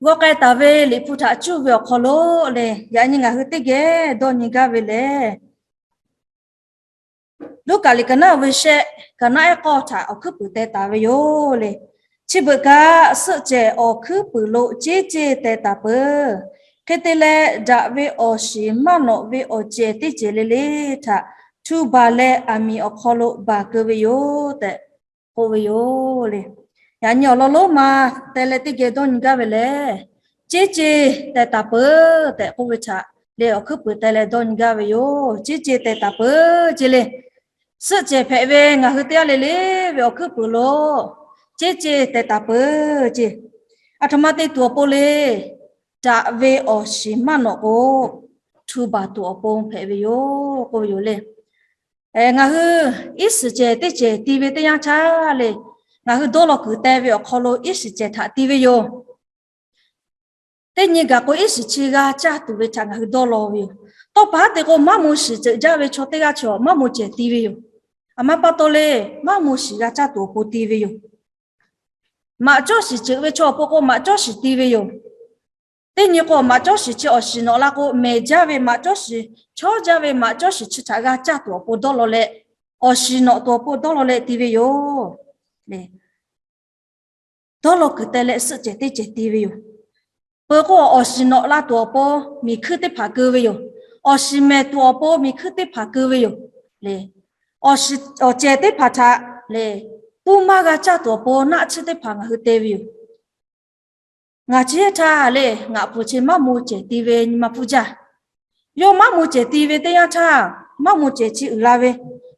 G'awˇ k'ai taˍ ve Liꞈ hpu htaꞈ cuˇ ve awˬ hk'aw lo le, yaꞈ nyi ngaˬ hui teˇ geh dawˇ nyi gaˇ ve lehˬ, Luˉkaꞈ liꞈ kaˍ naˆ ve shehˆ, kaˍ naˆ ehˉ k'awˇ htaꞈ awˬ hkuiˉ puiˍ teh taˍ ve yoˬ le. Chi beuꞈ kaꞈ, suhˆ cehˬ awˬ hkuiˉ puiˍ lo ceˇ ceˇ teh taˍ peuˬ. Hk'e te leh, daꞈ ve awˬ shiˍ maˇ nawꞈ ve awˬ cehˬ teˇ cehˬ le le htaꞈ htu baˬ leh, aˬ miˍ awˬ hk'aw lo baˬ keu ve yoˬ tehꞈ k'oˆ ve yoˬ le. Yaꞈ nyi awˬ lawn lonˉ ma teh leh teˇ geh dawˇ nyi gaˇ ve lehˬ, ceˇ ceˇ teh taˍ peuˬ tehꞈ k'oˆ ve htaꞈ le awˬ hkuiˉ puiˍ teh leh dawˇ nyi gaˇ ve yoˬ. Ceˇ ceˇ teh taˍ peuˬ ce le. Suhˆ cehˬ hpehꞈ ve ngaˬ hui teˇ g'aˇ le le ve awˬ hkuiˉ puiˍ lo ceˇ ceˇ teh taˍ peuˬ ce. Aˬ htoꞈ ma te tuˬ awˬ pon le, daꞈ ve awˬ shiˍ maˇ nawꞈ k'o, htu baˬ tuˬ awˬ pon hpehꞈ ve yoˬ k'oˆ ve yoˬ le. Ngaˬ hui iˉ shiˍ cehˬ teˇ cehˬ ti ve teˇ yanˇ htaˇ le, ngaˬ hui dawˇ law kuiˬ teh ve awˬ hk'aw lo iˉ shiˍ cehˬ htaꞈ ti ve yoˬ. Teˇ nyi gaˬ k'o, iˉ shiˍ chi g'a caˇ tuˬ ve htaꞈ ngaˬ hui dawˇ law ve yoˬ. Tawˇ pa haˉ te k'o, maˇ moˍ shiˍ ceuˬ jaˇ ve chaw teˇ g'aˇ chi maˇ moˍ cehˬ ti ve yoˬ. Aˬ ma pa taw le, maˇ moˍ shiˍ g'a caˇ tuˬ awˬ pon ti ve yoˬ. Maꞈ cawˇ shiˍ ceuˬ ve chaw awˬ pon k'o, maꞈ cawˇ shiˍ ti ve yoˬ. Teˇ nyi k'o, maꞈ cawˇ shiˍ chi awˬ shiˍ nawꞈ la k'o, mehˬ jaˇ ve maꞈ cawˇ shiˍ, chawˇ jaˇ ve maꞈ cawˇ shiˍ chi htaꞈ g'a caˇ tuˬ awˬ pon dawˇ law leh, awˬ shiˍ nawꞈ tuˬ awˬ pon dawˇ law leh ti ve yoˬ. Dawˇ law kuiˬ teh leh suhˆ cehˬ teˇ cehˬ ti ve yoˬ. Peuˬ k'o, awˬ shiˍ nawꞈ la tuˬ awˬ pon miˬ hkuiˇ teˇ hpaˍ keu ve yoˬ. Awˬ shiˍ mehˬ tuˬ awˬ pon miˬ hkuiˇ teˇ hpaˍ keu ve yoˬ le. Awˬ cehˬ teˇ hpaˍ htaꞈ le, puˇ maˇ g'a caˇ tuˬ awˬ pon naˆ tsuhˇ teˇ hpaˍ ngaˬ hui te ve yoˬ. Ngaˬ chi htaˇ le, ngaˬ hpu chi maˇ moˍ cehˬ ti ve nyi ma hpfuhˇ jaˇ. Yawˇ maˇ moˍ cehˬ ti ve teˇ yanˇ htaˇ, maˇ moˍ cehˬ chi uiˍ la ve,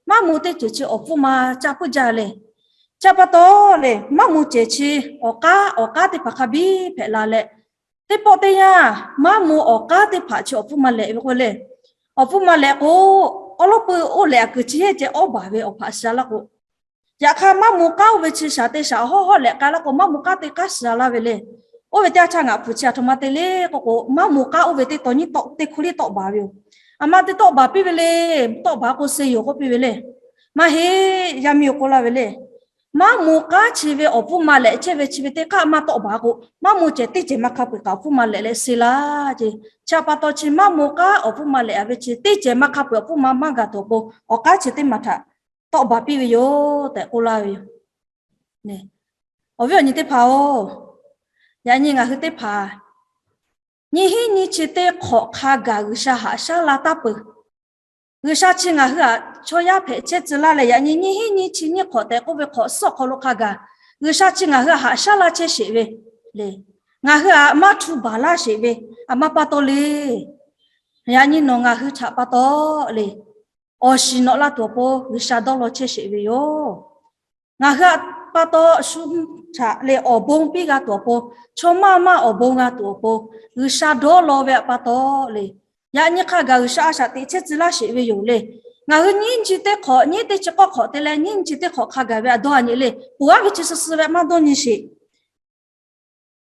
maˇ moˍ teˇ ceuˬ chi awˬ hpfuhˇ ma caˇ puiˉ jaˇ le. Chi pa taw le, maˇ moˍ cehˬ chi awˬ k'aˉ awˬ k'aˉ teˇ hpaˍ hk'a biˇ hpehꞈ la leh, teˇ pawˆ teˇ yanˇ maˇ moˍ awˬ k'aˉ teˇ hpaˍ chi awˬ hpfuhˇ ma lehꞈ ve k'oˆ le. Awˬ hpfuhˇ ma lehꞈ k'o, awˉ lawˉ pui oˇ lehꞈ a kuiˬ chi heˆ ceh awˉ baˬ ve awˬ hpaꞈ sha laˇ k'o, yaꞈ hk'aˇ maˇ moˍ k'aˉ oˇ ve chi shaˍ te shaˍ hawˉ hawˉ lehꞈ k'ai laˇ k'o, maˇ moˍ k'aˉ te k'aˉ sha laˇ ve le. Oˇ ve teˇ yanˇ htaˇ ngaˬ hpu chi aˬ htoꞈ ma te le k'oˆ k'o, maˇ moˍ k'aˉ oˇ ve teˇ taw nyiˇ tawˆ teˇ hkuˇ liˇ tawˆ baˬ ve yoˬ. Aˬ ma te tawˆ baˬ piˇ ve le. Tawˆ baˬ k'o, suh yoˬ k'oˆ piˇ ve le. Maˇ heˆ, yaˇ miˇ oˬ k'oˆ laˇ ve le. Maˇ moˍ k'aˉ chi ve awˬ hpfuhˇ ma lehꞈ chehˇ ve chi ve teˇ hk'aˇ maˇ tawˆ baˬ k'o, maˇ moˍ cehˬ teˇ cehˬ maˇ hk'a peu-eˬ kaꞈ awˬ hpfuhˇ ma lehꞈ leh suh laˇ ce. Chi pa taw chi maˇ moˍ k'aˉ awˬ hpfuhˇ ma lehꞈ a ve chi teˇ cehˬ maˇ hk'a peu-eˬ awˬ hpfuhˇ ma maˇ gaˬ tuˬ awˬ pon, awˬ k'aˉ chi teˇ maˬ htaꞈ tawˆ baˬ piˇ ve yoˬ tehꞈ k'oˆ laˇ ve yoˬ. Awˬ viˉ awˬ nyi teˇ hpaˍ-oˬ, yaꞈ nyi ngaˬ hui teˇ hpaˍ nyiˇ hinˉ nyiˇ chi teˇ hk'awꞈ hk'a gaˬ G'uiˬsha haꞈ shaˉ la taˍ peuˬ. G'uiˬsha chi ngaˬ hui htaꞈ chaw yaˇ hpehꞈ chehˇ tcuh laˇ leh, yaꞈ nyi nyiˇ hinˉ nyiˇ chi nyiˇ hk'awꞈ tehꞈ k'oˆ ve hk'awꞈ suhˉ awˬ hk'aw lo hk'a gaˬ G'uiˬsha chi ngaˬ hui htaꞈ haꞈ shaˉ laˇ chehˇ sheˍ ve le. Ngaˬ hui htaꞈ maˇ htu baˬ laˇ sheˍ ve, aˬ ma pa taw le. Yaꞈ nyi nawˬ ngaˬ hui htaꞈ pa taw le, awˬ shiˍ nawꞈ la tuˬ awˬ pon G'uiˬsha dawˇ law chehˇ sheˍ ve yoˬ. Ngaˬ hui htaꞈ pa taw shu htaꞈ le awˬ bon piˇ g'a tuˬ awˬ pon, chaw maˇ maˇ awˬ bon g'a tuˬ awˬ pon, G'uiˬsha dawˇ law ve htaꞈ pa taw le, yaꞈ nyi hk'a gaˬ G'uiˬsha a shaꞈ teꞈ chehˇ tcuh laˇ sheˍ ve yoˬ le. Ngaˬ hui nyiˇ nyi chi teˇ hk'awꞈ, nyiˇ teˇ chi k'awˇ hk'awꞈ te leh nyiˇ nyi chi teˇ hk'awꞈ hk'a gaˬ ve htaꞈ dawˇ a nyi le, poˬ aˉ ve chi suh suh ve maˇ dawˇ nyi sheˍ.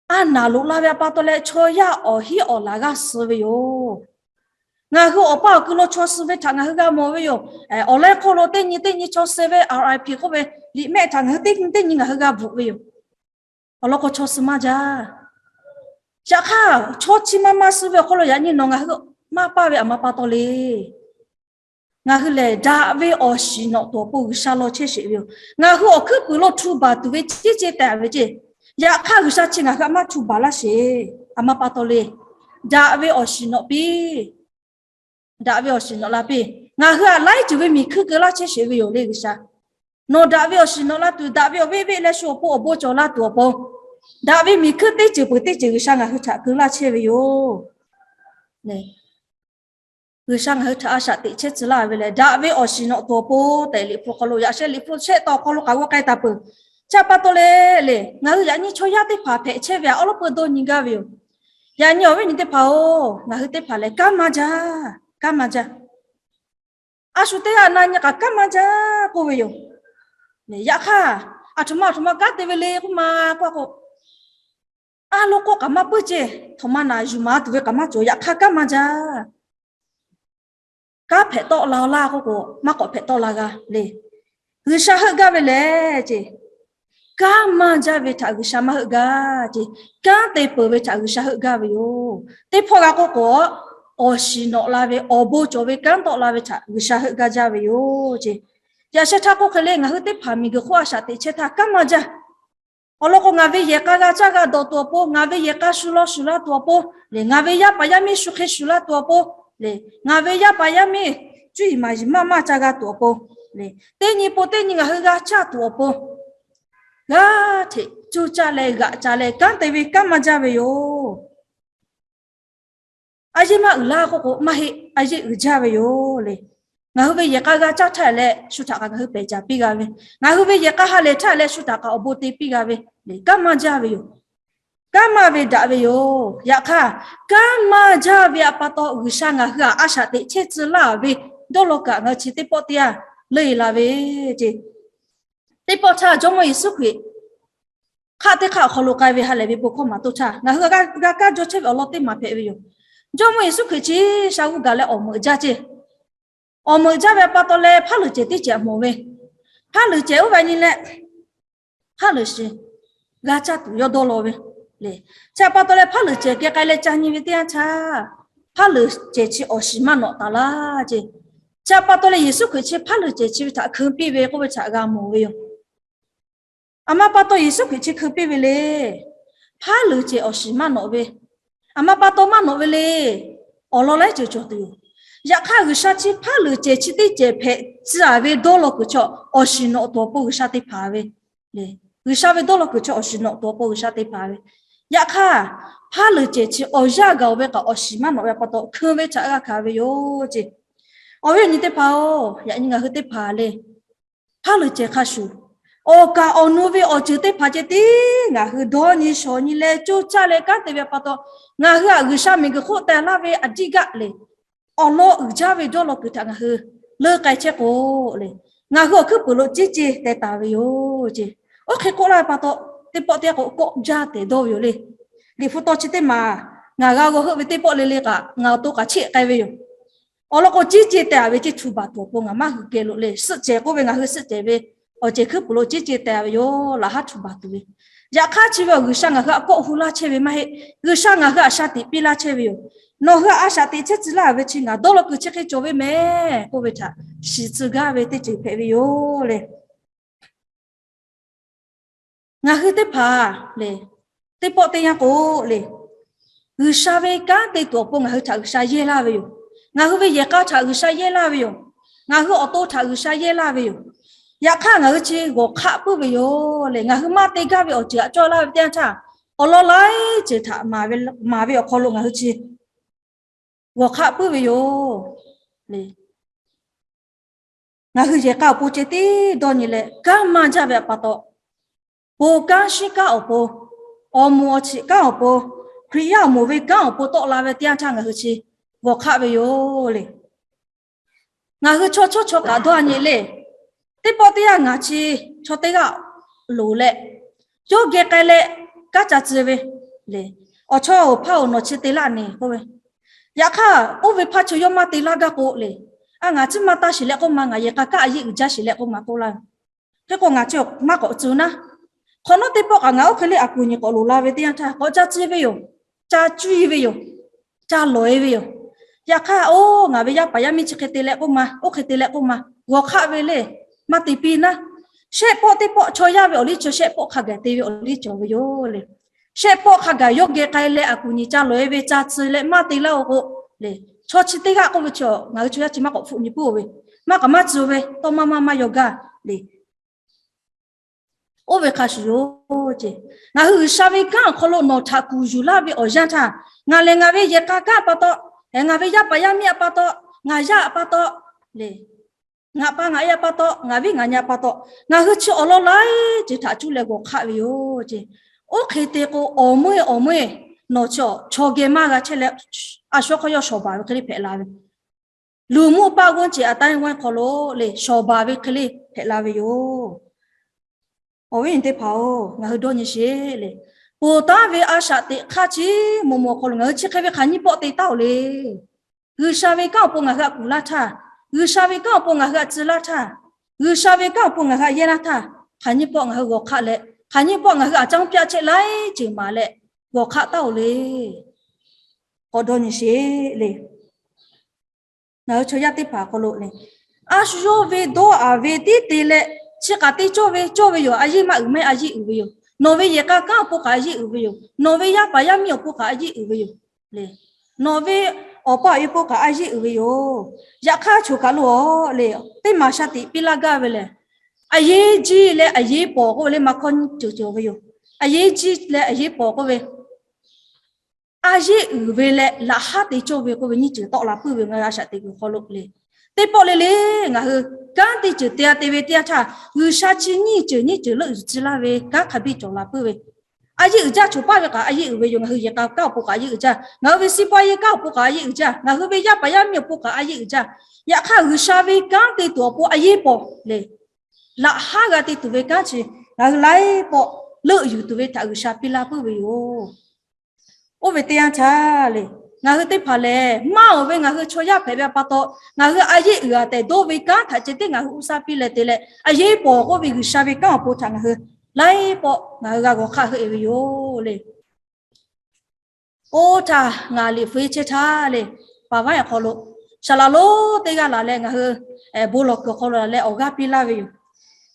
A naˍ loꞈ la ve htaꞈ pa taw leh chaw yaˇ awˬ hinˉ awˬ laˬ g'aˇ suh ve yoˬ. Ngaˬ hui awˬ pa awˬ kui lo chaw suh ve htaꞈ ngaˬ hui g'a mawˬ ve yoˬ. Awˬ laiˉ hk'oˆ lo teˇ nyi teˇ nyi chaw suh ve R I P k'oˆ ve, liꞈ mehˆ htaꞈ ngaˬ hui teˇ nyi teˇ nyi ngaˬ hui g'a bvuhꞈ ve yoˬ. Awˬ lawn k'o chaw suh maˇ jaˇ. Yaꞈ hk'aˇ chaw chi ma ma suh ve awˬ hk'aw lo yaꞈ nyi nawˬ ngaˬ hui maˇ paˇ ve aˬ ma pa taw le. Ngaˬ hui lehˬ daꞈ ve awˬ shiˍ nawꞈ tuˬ awˬ pon G'uiˬsha law chehˇ sheˍ ve yoˬ. Ngaˬ hui awˬ hkuiˉ puiˍ lo htu baˬ tuˬ ve ceˇ ceˇ tehꞈ ve ceˇ. Yaꞈ hk'aˇ G'uiˬsha chi ngaˬ hui htaꞈ maˇ htu baˬ laˇ sheˍ. Aˬ ma pa taw le. Daꞈ ve awˬ shiˍ nawꞈ piˇ. Daꞈ ve awˬ shiˍ nawꞈ la piˇ. Ngaˬ hui htaꞈ laiˉ ceuˬ ve miˬ hkuiˇ keu laˇ chehˇ sheˍ ve yoˬ le G'uiˬsha. Nawˬ daꞈ ve awˬ shiˍ nawꞈ la tuˬ, daꞈ ve awˬ veˆ veˆ leh shu awˬ pon awˬ bon cawˬ la tuˬ awˬ pon, daꞈ ve miˬ hkuiˇ teˇ ceuˬ peuˬ teˇ ceuˬ G'uiˬsha ngaˬ hui htaꞈ keu laˇ chehˇ ve yoˬ. G'uiˬsha ngaˬ hui htaꞈ a shaꞈ teꞈ chehˇ tcuh laˇ ve lehˬ, daꞈ ve awˬ shiˍ nawꞈ tuˬ awˬ pon tehꞈ Liꞈ hpu hk'aw lo yaꞈ sheh Liꞈ hpu shehˆ taw hk'aw lo k'awꞈ g'awˇ k'ai taˍ peuˬ. Chi pa taw le le, ngaˬ hui yaꞈ nyi chaw yaˇ teˇ hpaˍ hpehꞈ chehˇ ve htaꞈ awˉ lawˉ peu dawˇ nyi gaˇ ve yoˬ. Yaꞈ nyi awˬ viˉ nyi teˇ hpaˍ-oˬ, ngaˬ hui teˇ hpaˍ lehˬ kanˉ maˇ jaˇ, kanˉ maˇ jaˇ. A shu teˇ g'aˇ na nyi kaꞈ kanˉ maˇ jaˇ k'oˆ ve yoˬ. Yaꞈ hk'aˇ, aˬ htoꞈ ma aˬ htoꞈ ma kanˉ te ve le k'oˆ ma k'oˆ k'o, a lo k'oˆ kaꞈ maˇ puiˉ ceˇ, htoꞈ ma naˍ yuˬ maˍ tuˬ ve kaꞈ maˇ cawˬ, yaꞈ hk'aˇ kanˉ maˇ jaˇ. Kanˉ hpehꞈ tawˆ la-o laˇ k'oˆ k'o, maˇ k'awꞈ hpehꞈ tawˆ la g'a le. G'uiˬsha heuˆ gaˇ ve lehˬ ceˇ, Kanˉ maˇ jaˇ ve htaꞈ G'uiˬsha maˇ heuˆ gaˇ ce. Kanˉ te peuˬ ve htaꞈ G'uiˬsha heuˆ gaˇ ve yoˬ. Teˇ hpawˇ g'a k'oˆ k'o, awˬ shiˍ nawꞈ la ve, awˬ bon cawˬ ve kanˉ tawˆ la ve htaꞈ G'uiˬsha heuˆ gaˇ jaˇ ve yoˬ ce. Yaꞈ sheh htaˇ k'oˆ hk'e le, ngaˬ hui teˇ hpaˍ miˬguiˬ hk'oˆ a shaꞈ teꞈ chehˇ htaˇ kanˉ maˇ jaˇ. Awˬ lawn k'o, ngaˬ ve yehˬ k'a g'a caˇ g'a dawˬ tuˬ awˬ pon, ngaˬ ve yehˬ k'a shu law shuˍ laˇ tuˬ awˬ pon le, ngaˬ ve yaˇ paˍ yaˇ miˇ shu hk'e shuˍ laˇ tuˬ awˬ pon le, ngaˬ ve yaˇ paˍ yaˇ miˇ cuˇ yiˍ maˍ yiˍ maˇ maˇ ca g'a tuˬ awˬ pon le, teˇ nyi pon teˇ nyi ngaˬ hui g'a caˇ tuˬ awˬ pon, g'aˇ hteꞈ cuˇ caˇ leh g'aꞈ ca leh kanˉ te ve kanˉ maˇ jaˇ ve yoˬ. A yeˇ maˇ uiˍ laˇ k'oˆ k'o, maˇ heˆ, a yeˇ uiˍ jaˇ ve yoˬ le. Ngaˬ hui ve yehˬ k'a g'a caˇ htaˇ leh shu htaꞈ kaꞈ ngaˬ hui pehˬ caˍ piˇ g'a ve, ngaˬ hui ve yehˬ k'a ha lehˬ htaˇ leh shu htaꞈ kaꞈ awˬ bon te piˇ g'a ve le, kanˉ maˇ jaˇ ve yoˬ. Kanˉ maˇ ve daꞈ ve yoˬ. Yaꞈ hk'aˇ, kanˉ maˇ jaˇ ve pa taw G'uiˬsha ngaˬ hui htaꞈ a shaꞈ teꞈ chehˇ tcuh laˇ ve dawˇ law kaꞈ ngaˬ hui chi teˇ pawˆ teˇ yanˇ leuˇ e la ve ce. Teˇ pawˆ htaˇ Jawˇmawˇ Yeˍsuˆ Hkriꞈ hk'aˆ teˇ hk'aˆ awˬ hk'aw lo k'ai ve ha lehˬ ve bon hkawˇ maˍ toˇ htaˇ, ngaˬ hui g'a kaˇ jawˇ chehˇ ve awˬ lawn teˇ maˬ hpehꞈ ve yoˬ. Jawˇmawˇ Yeˍsuˆ Hkriꞈ chi sha g'uˇ gaˬ leh awˬ meuꞈ jaˇ ce. Awˬ meuꞈ jaˇ ve pa taw leh hpaˉ luiˬ cehˬ teˇ cehˬ mawˬ ve, hpaˉ luiˬ cehˬ oˇ ve nyi leh hpaˉ luiˬ shiˍ g'a caˇ tuˬ yawˇ dawˇ law ve le. Chi pa taw leh hpaˉ luiˬ cehˬ geh k'ai leh ca nyi ve teˇ yanˇ htaˇ, hpaˉ luiˬ cehˬ chi awˬ shiˍ maˇ nawꞈ taˍ laˇ ce. Chi pa taw leh Yeˍsuˆ Hkriꞈ chi hpaˉ luiˬ cehˬ chi ve htaꞈ hkeu piˇ ve k'oˆ ve htaꞈ g'a mawˬ ve yoˬ. A ma pa taw Yeˍsuˆ Hkriꞈ chi hkeu piˇ ve le. Hpaˉ luiˬ cehˬ awˬ shiˍ maˇ nawꞈ ve, a ma pa taw maˇ nawꞈ ve le. Awˬ lawn laiˉ ceuˬ cawˬ tuˬ yoˬ. Yaꞈ hk'aˇ G'uiˬsha chi hpaˉ luiˬ cehˬ chi teˇ cehˬ hpehꞈ tcuh a ve dawˇ law kuiˬ chaw awˬ shiˍ nawꞈ tuˬ awˬ pon G'uiˬsha te hpanˍ ve le. G'uiˬsha ve dawˇ law kuiˬ chaw awˬ shiˍ nawꞈ tuˬ awˬ pon G'uiˬsha te hpanˍ ve. Yaꞈ hk'aˇ, hpaˉ luiˬ cehˬ chi awˬ yanˇ gaˬ ve kaꞈ awˬ shiˍ maˇ nawꞈ ve pa taw hkeu ve htaꞈ g'a hkanˍ ve yoˬ ce. Awˬ viˉ awˬ nyi teˇ hpaˍ-oˬ, yaꞈ nyi ngaˬ hui teˇ hpaˍ le, hpaˉ luiˬ cehˬ hk'a shuˍ, awˬ kaˍ awˬ nu ve awˬ ceuˬ teˇ hpaˍ ceh tiˉ ngaˬ hui dawˇ nyi shawˍ nyi leh coˇ caˇ leh kanˉ te ve pa taw, ngaˬ hui htaꞈ G'uiˬsha miˬguiˬ hk'oˆ teh laˇ ve a diˇ gaˆ le, awˬ lawn uiˍ jaˇ ve dawˇ law kuiˬ htaꞈ ngaˬ hui leuˇ k'ai chehˇ k'o le, ngaˬ hui awˬ hkuiˉ puiˍ lo ciˉ ce teh taˍ ve yoˬ ce. Oˇ hk'e k'oˆ laˇ ve pa taw, teˇ pawˆ teˇ yanˇ k'o kawˆ jaˇ tehꞈ dawˇ ve yoˬ le. Liꞈ hpu taw chi teˇ maˬ ngaˬ g'a g'aw heuˆ ve teˇ pawˆ le le kaꞈ ngaˬ awˬ to kaꞈ cheˆ k'ai ve yoˬ. Awˬ lawn k'o, ciˉ ce teh a ve ceˇ htu baˬ tuˬ awˬ pon ngaˬ maˇ hui geh lo le, suhˆ cehˬ k'oˆ ve ngaˬ hui suhˆ cehˬ ve awˬ cehˬ hkuiˉ puiˍ lo ciˉ ce teh a ve yoˬ. Laꞈ haˉ htu baˬ tuˬ ve. Yaꞈ hk'aˇ chi ve awˬ G'uiˬsha ngaˬ hui htaꞈ kawˆ hu laˇ chehˇ ve maˇ heˆ. G'uiˬsha ngaˬ hui htaꞈ shaˍ tiꞈ piˇ laˇ chehˇ ve yoˬ. Nawˬ hui htaꞈ a shaꞈ teꞈ chehˇ tcuh laˇ ve chi ngaˬ dawˇ law kuiˬ chi hk'e cawˬ ve mehˍ k'oˆ ve htaꞈ shiˍ tcuh gaˇ ve teˇ ceuˬ hpehꞈ ve yoˬ le. Ngaˬ hui teˇ hpaˍ le, teˇ pawˆ teˇ yanˇ k'o le, G'uiˬsha ve kanˉ te tuˬ awˬ pon ngaˬ hui htaꞈ G'uiˬsha yehˇ laˇ ve yoˬ. Ngaˬ hui ve yehˬ k'a htaꞈ G'uiˬsha yehˇ laˇ ve yoˬ. Ngaˬ hui awˬ to htaꞈ G'uiˬsha yehˇ laˇ ve yoˬ. Yaꞈ hk'aˇ ngaˬ hui chi g'awˬ hk'aˆ puiˉ ve yoˬ le. Ngaˬ hui maˇ te gaˇ ve awˬ ceuˬ htaꞈ cawˇ laˇ ve teˇ yanˇ htaˇ, awˬ lawn laiˉ ceuˬ htaꞈ maˍ ve awˬ hk'aw lo ngaˬ hui chi g'awˬ hk'aˆ puiˉ ve yoˬ le. Ngaˬ hui yehˬ k'a awˬ pon ceh tiˉ dawˇ nyi leh kanˉ maˇ jaˇ ve pa taw, bon kanˉ shinˉ kanˉ awˬ pon, awˬ moˍ awˬ chiꞈ kanˉ awˬ pon, Hkriꞈ yaˇ awˬ moˍ ve kanˉ awˬ pon tawˆ la ve teˇ yanˇ htaˇ ngaˬ hui chi g'awˬ hk'aˆ ve yoˬ le. Ngaˬ hui chaw chawˇ chaw kaꞈ dawˇ a nyi le. Teˇ pawˆ teˇ yanˇ ngaˬ chi chaw teˇ g'aˇ loˍ leh, yawˇ geh k'ai leh kanˉ ca tcuh ve le. Awˬ chawˇ-oˬ, hpaˇ-oˬ, nawˬ chi te laˇ neˬ k'oˆ ve. Yaꞈ hk'aˇ, oˇ ve hpaˇ chaw yawˇ maˇ te laˇ gaˇ k'o le, a ngaˬ chi maˇ taˇ shiˍ leh k'oˆ ma, ngaˬ yehˬ k'a kaꞈ a yeˆ uiˍ jaˇ shiˍ leh k'oˆ ma k'oˆ laˇ ve. Hk'e k'o ngaˬ chi maˇ k'awꞈ tcuh naˉ. Hk'awꞈ nawˉ teˇ pawˆ kaꞈ ngaˬ oˇ hk'e le a kuˬ nyi k'awꞈ loˍ la ve teˇ yanˇ htaˇ k'awꞈ ca tcuh ve yoˬ. Ca cuˇ e ve yoˬ. Ca lawˬ e ve yoˬ. Yaꞈ hk'aˇ, oˇ ngaˬ ve yaˇ paˍ yaˇ miˇ chi hk'e te leh k'oˆ ma, oˇ hk'e te leh k'oˆ ma, g'awˬ hk'aˆ ve le, maˇ te piˇ naˉ. Shehˆ pawˆ teˇ pawˆ chaw yaˇ ve awˬ liˇ cawˬ, shehˆ pawˆ hk'a gaˬ te ve awˬ liˇ cawˬ ve yoˬ le. Shehˆ pawˆ hk'a gaˬ yawˇ geh k'ai leh a kuˬ nyi ca lawˬ e ve ca tcuh leh maˇ te laˇ-oˬ k'o le, chaw chi teˇ g'aˇ k'oˆ ve chi ngaˬ hui chaw yaˇ chi maˇ k'awꞈ hpfuhˆ nyi puiˉ-oˬ ve, maˇ k'aꞈ maˇ tcuh ve tawˇ maˇ maˇ maˇ yaw gaˇ le. Oˇ ve hk'a shuˍ yoˬ ce. Ngaˬ hui G'uiˬsha ve kanˉ awˬ hk'aw lo nawˬ htaꞈ kuˬ yuˬ laˇ ve awˬ yanˇ htaˇ, ngaˬ lehˬ ngaˬ ve yehˬ k'a kanˉ pa taw, ngaˬ ve yaˇ paˍ yaˇ miˇ a pa taw, ngaˬ yaˇ a pa taw le, ngaˬ pa ngaˬ e a pa taw, ngaˬ viˉ ngaˬ nyi a pa taw, ngaˬ hui chi awˬ lawn laiˉ ceuˬ htaꞈ cuˇ leh g'awˬ hk'aˆ ve yoˬ ce. Oˇ hk'e te k'o, awˬ meuˇ awˬ meuˇ nawˬ chi chaw geh maˇ g'a chehˇ leh, a shu hk'aw yawˇ shawˍ baˬ ve hk'e le hpehꞈ la ve, luˬ muˇ paˆ g'uˇ ce a taˇ g'uˇ hk'aw lo le shawˍ baˬ ve hk'e le hpehꞈ la ve yoˬ. Awˬ viˉ awˬ nyi teˇ hpaˍ-oˬ, ngaˬ hui dawˇ nyi sheˍ le. Ponˬ taˉ ve a shaꞈ teꞈ hk'aˇ chi maw maw awˬ hk'aw lo ngaˬ hui chi hk'e ve hk'aˬ nyiˇ pawˆ te taˉ-oˬ le. G'uiˬsha ve kanˉ awˬ pon ngaˬ hui htaꞈ kuˬ laˇ htaˇ, G'uiˬsha ve kanˉ awˬ pon ngaˬ hui htaꞈ tcuh laˇ htaˇ, G'uiˬsha ve kanˉ awˬ pon ngaˬ hui htaꞈ yehˇ laˇ htaˇ, hk'aˬ nyiˇ pawˆ ngaˬ hui g'awˬ hk'aˆ leh Hk'aˬ nyi pawˆ ngaˬ hui aˬ caˇ pyaˆ chehˇ laiˉ ceuˬ maˍ leh g'awˬ hk'aˆ taˉ-oˬ le. K'awꞈ dawˇ nyi sheˍ le. Ngaˬ hui chaw yaˇ teˇ hpaˍ hk'aw lo le, a shu yawˇ ve dawˇ aˍ ve tiˉ te leh, chi hk'aˬ te cawˇ ve cawˇ ve yoˬ. A yeˇ maˇ uiˍ maˇ a yeˇ uiˍ ve yoˬ. Nawˬ ve yehˬ k'a kanˉ awˬ pon kaꞈ a yeˇ uiˍ ve yoˬ. Nawˬ ve yaˇ paˍ yaˇ miˇ awˬ pon kaꞈ a yeˇ uiˍ ve yoˬ le. Nawˬ ve awˬ pa awˬ e pon kaꞈ a yeˇ uiˍ ve yoˬ. Yaꞈ hk'aˇ choˬ kaˬ lo le, teˇ maˬ shaˍ tiꞈ piˇ laˇ gaˇ ve lehˬ, a yeˇ jiˇ leh a yeˇ pawˍ k'oˆ ve le, maˇ hkawˇ nyiˇ ceuˬ cawˬ ve yoˬ. A yeˇ jiˇ leh a yeˇ pawˍ k'oˆ ve, a yeˇ uiˍ ve leh laꞈ haˉ te cawˇ ve k'oˆ ve nyiˇ ceuˬ tawˆ la puiˉ ve ngaˬ hui a shaꞈ teꞈ kuiˬ awˬ hk'aw lo le. Teˇ pawˆ le le, ngaˬ hui kanˉ teˇ ceuˬ te a te ve teˇ yanˇ htaˇ, G'uiˬsha chi nyiˇ ceuˬ nyiˇ ceuˬ leuˆ yuˬ tcuh laˇ ve kanˉ hk'a biˇ cawˬ la puiˉ ve. A yeˇ uiˍ jaˇ, choˬ paˆ ve kaꞈ a yeˇ uiˍ ve yoˬ. Ngaˬ hui yehˬ k'a kanˉ awˬ pon kaꞈ a yeˇ uiˍ jaˇ. Ngaˬ hui ve စီးပွားရေး kanˉ awˬ pon kaꞈ a yeˇ uiˍ jaˇ. Ngaˬ hui ve yaˇ paˍ yaˇ miˇ awˬ pon kaꞈ a yeˇ uiˍ jaˇ. Yaꞈ hk'aˇ G'uiˬsha ve kanˉ te tuˬ awˬ pon a yeˇ pawˍ le, laꞈ haˉ g'a te tuˬ ve kanˉ chi ngaˬ hui laiˉ pawˆ leuˆ yuˬ tuˬ ve htaꞈ G'uiˬsha piˇ laˇ puiˉ ve yoˬ. Oˇ ve teˇ yanˇ htaˇ le, ngaˬ hui teˇ hpaˍ lehˬ, maˇ awˬ ve ngaˬ hui chaw yaˇ hpehꞈ ve a pa taw, ngaˬ hui a yeˇ uiˍ a tehꞈ dawˇ ve kanˉ htaꞈ ceh tiˉ ngaˬ hui uˇ saˉ piˇ leh te leh, a yeˇ pawˍ k'oˆ ve G'uiˬsha ve kanˉ awˬ pon htaꞈ ngaˬ hui laiˉ pawˆ ngaˬ hui g'a g'awˬ hk'aˆ heuˆ e ve yoˬ le. Oˇ htaˇ ngaˬ liꞈ hpu-e chehˇ htaˇ le, paˍ vaˉ awˬ hk'aw lo saˍ laꞈ lonˉ teˇ g'aˇ laˬ leh ngaˬ hui bon lawˬ kuiˬ awˬ hk'aw lo laˬ leh awˬ g'aˇ piˇ laˇ ve yoˬ.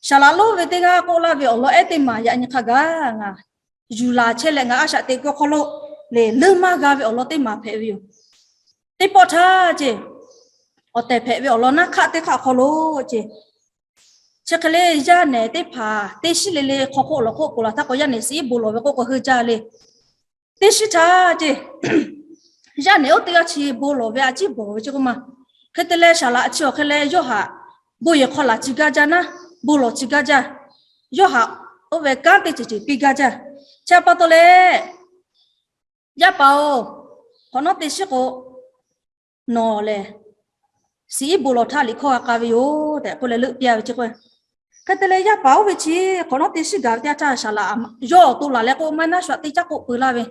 Saˍ laꞈ lonˉ ve teˇ g'aˇ k'oˆ laˇ ve awˬ lawn ehˉ teˇ maˬ yaꞈ nyi hk'a gaˬ ngaˬ yuˬ laˬ chehˇ leh ngaˬ a shaꞈ teꞈ kuiˬ awˬ hk'aw lo le, leuˆ maˇ g'a ve awˬ lawn teˇ maˬ hpehꞈ ve yoˬ. Teˇ pawˆ htaˇ ceˇ, awˬ tehˬ hpehꞈ ve awˬ lawn naˉ hk'aˆ teˇ hk'aˆ awˬ hk'aw lo ceˇ, chi hk'e le, yaˇ nehˬ teˇ hpaˍ teˇ shiˉ le le hk'aw hk'oˆ lawˬ hk'oˆ k'oˍ laˬ htaˇ k'o yaˇ nehˬ suh iˉ bon lawˬ ve k'oˆ k'o heuˆ jaˇ le. Teˇ shiˉ htaˇ ceˇ, yaˇ nehˬ oˇ teˇ g'aˇ chi bon lawˬ ve a ciˉ bawˬ ve ceˇ k'oˆ ma. Hk'e te leh saˍ laꞈ chi awˬ hk'e leh yawˇ haꞈ bon yehˬ hk'aw laˬ tcuh gaˇ jaˇ naˉ, bon lawˬ tcuh gaˇ jaˇ. Yawˇ haꞈ oˇ ve kanˉ teˇ ceuˬ ceuˬ piˇ gaˇ jaˇ. Chi a pa taw leh, yaˇ paˍ-oˬ, hk'awꞈ nawˉ teˇ shiˉ k'o nawˬ lehˬ suh iˉ bon lawˬ htaˇ liꞈ hkawˇ g'a k'a ve yoˬ tehꞈ k'oˆ leh leuˆ piˇ a ve ceˇ k'o. Hk'e te leh yaˇ paˍ oˇ ve chi hk'awꞈ nawˉ teˇ shiˉ gaˬ ve teˇ yanˇ htaˇ saˍ laꞈ yawˇ awˬ to laˬ leh k'o maˇ naˉ shu aꞈ teˇ caˉ k'oˆ peu laˇ ve,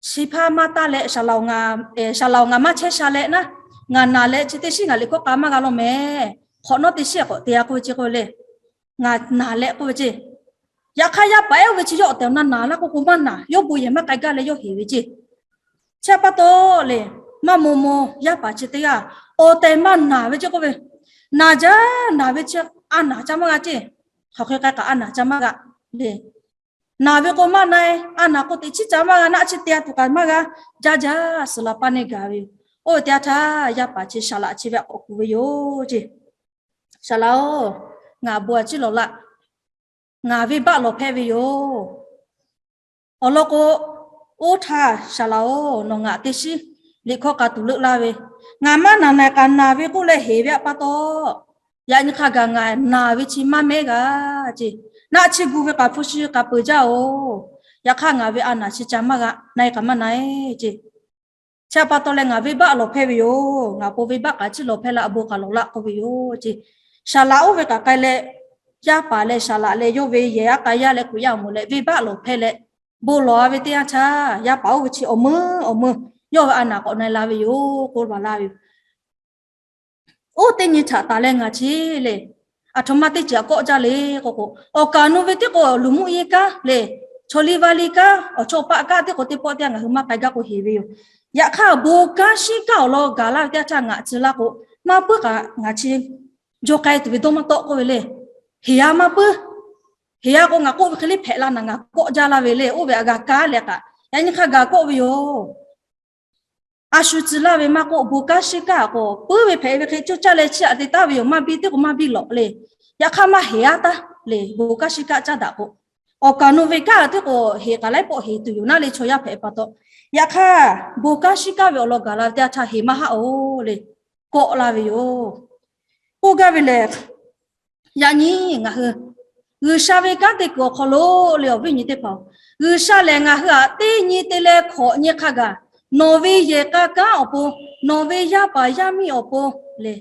chi hpaˇ maˇ taˇ leh, saˍ laꞈ-oˬ, ngaˬ maˇ chehˇ sha leh naˉ, ngaˬ naˬ leh chi teˇ shiˉ ngaˬ liꞈ hkawˇ k'a maˇ g'a lawˇ mehˍ. Hk'awꞈ nawˉ teˇ shiˉ k'awꞈ te a k'oˆ ve ceˇ k'o le, ngaˬ naˬ leh k'oˆ ve ceˇ. Yaꞈ hk'aˇ yaˇ paˍ ehˉ oˇ ve chi yawˇ awˬ tehˬ awˬ na naˬ laˇ k'oˆ k'o maˇ naˬ, yawˇ bon yehˬ maˇ k'ai gaˇ leh yawˇ heˍ ve ceˇ. Chi a pa taw le, maˇ maw maw yaˇ paˍ chi teˇ g'aˇ awˬ tehˬ maˇ naˬ ve ceˇ k'oˆ ve, naˬ jaˇ naˬ ve chi a naˬ ca maˇ g'a ceˇ. Hk'aˬ hk'e k'ai kaꞈ a naˬ ca maˇ g'a le. Naˬ ve k'o maˇ na-e, a naˬ k'o teꞈ chiˉ ca maˇ g'a, naˆ chi te a tuˬ kaꞈ maˇ g'a, jaˇ jaˇ suh la paˇ neˇ gaˬ ve yoˬ. Oˇ ve teˇ yanˇ htaˇ yaˇ paˍ chi saˍ laꞈ chi ve a k'awꞈ kuˬ ve yoˬ ceˇ. Saˍ laꞈ-oˬ, ngaˬ bon a ciˉ lawˬ laˇ. Ngaˬ venˇbaˆ lawˬ hpehˇ ve yoˬ. Awˬ lawn k'o, oˇ htaˇ saˍ laꞈ-oˬ, nawˬ ngaˬ teˇ shiˉ liꞈ hkawˇ k'a tuˬ leuˆ laˇ ve, ngaˬ maˇ naˬ naˬ kaꞈ naˬ ve k'oˆ leh heˍ ve a pa taw, yaꞈ nyi hk'a gaˬ ngaˬ naˬ ve chi maˇ mehˉ g'a ceˇ. Naˆ chi gu ve kaꞈ hpu shi k'a peuˬ jaˇ-oˬ. Yaꞈ hk'aˇ ngaˬ ve a naˬ chi ca maˇ g'a, na-e kaꞈ maˇ na-e ceˇ. Chi a pa taw leh ngaˬ venˇbaˆ lawˬ hpehˇ ve yoˬ. Ngaˬ pon venˇbaˆ k'a ciˉ lawˬ hpehˇ laˇ, a bon k'a lawˬ laˆ k'oˆ ve yoˬ ceˇ. Saˍ laꞈ oˇ ve k'aꞈ k'ai leh, yaˇ paˍ leh saˍ laꞈ leh yawˇ ve yehˬ aˉ k'a yaˇ leh kuˬ yaˇ awˬ moˍ leh venˇbaˆ lawˬ hpehˇ leh, bon lawˬ a ve teˇ yanˇ htaˇ yaˇ paˍ oˇ ve chi awˬ meuˇ awˬ meuˇ yawˇ ve a naˬ k'awꞈ na-e la ve yoˬ k'oˆ baˬ laˇ ve yoˬ. Oˇ teˇ nyi htaꞈ taˍ leh ngaˬ chi le, aˬ htoꞈ ma teˇ ceuˬ aꞈ kawˆ jaˇ le k'o k'o, awˬ kaˍ nu ve tiˉ k'o luˬ muˆ yeˇ kanˉ le, chaw liˇ vaˇ liˇ kanˉ, awˬ chawˇ paˆ kanˉ tiˉ k'o teˇ pawˆ teˇ yanˇ ngaˬ hui maˇ k'ai gaˇ k'o heˍ ve yoˬ. Yaꞈ hk'aˇ bon kanˉ shinˉ kanˉ awˬ lawn gaˬ laˇ ve teˇ yanˇ htaˇ ngaˬ tcuh laˇ k'o, maˇ puiˉ kaꞈ ngaˬ chi jaw k'ai tuˬ ve dawˇ maˇ tawˆ k'oˆ ve le. Heˍ a maˇ puiˉ. Heˍ a k'o ngaˬ k'oˆ ve hk'e le hpehꞈ la naˬ, ngaˬ kawˆ jaˇ laˇ ve le. Oˇ ve aꞈ g'a kaˉ leh kaꞈ yaꞈ nyi hk'a gaˬ kawˆ ve yoˬ. A shu tcuh laˇ ve maˇ k'oˆ, bon kanˉ shinˉ kanˉ k'o puiˉ ve hpehꞈ ve hk'e coˇ caˇ leh chi aꞈ te taˍ ve yoˬ. Maˇ biˇ tiˉ k'o maˇ biˇ lawꞈ le. Yaꞈ hk'aˇ maˇ heˍ a taˇ le, bon kanˉ shinˉ kanˉ caˇ daꞈ k'o, awˬ kaˍ nu ve kanˉ tiˉ k'o heˍ k'aꞈ laiˉ pawˆ heˍ tuˬ yoˬ naˉ le chaw yaˇ hpehꞈ pa taw. Yaꞈ hk'aˇ bon kanˉ shinˉ kanˉ ve awˬ lawn gaˬ la ve teˇ yanˇ htaˇ heˍ maˇ haˆ-oˬ le, kawˆ laˇ ve yoˬ. K'oˆ gaˇ ve lehˬ, yaꞈ nyi ngaˬ hui G'uiˬsha ve kanˉ te kuiˬ awˬ hk'aw lo le, awˬ viˉ nyi teˇ hpaˍ-oˬ, G'uiˬsha lehˬ ngaˬ hui aꞈ teˇ nyi te leh hkawꞈ nyi hk'a gaˬ, nawˬ ve yehˬ k'a kanˉ awˬ pon, nawˬ ve yaˇ paˍ yaˇ miˇ awˬ pon le,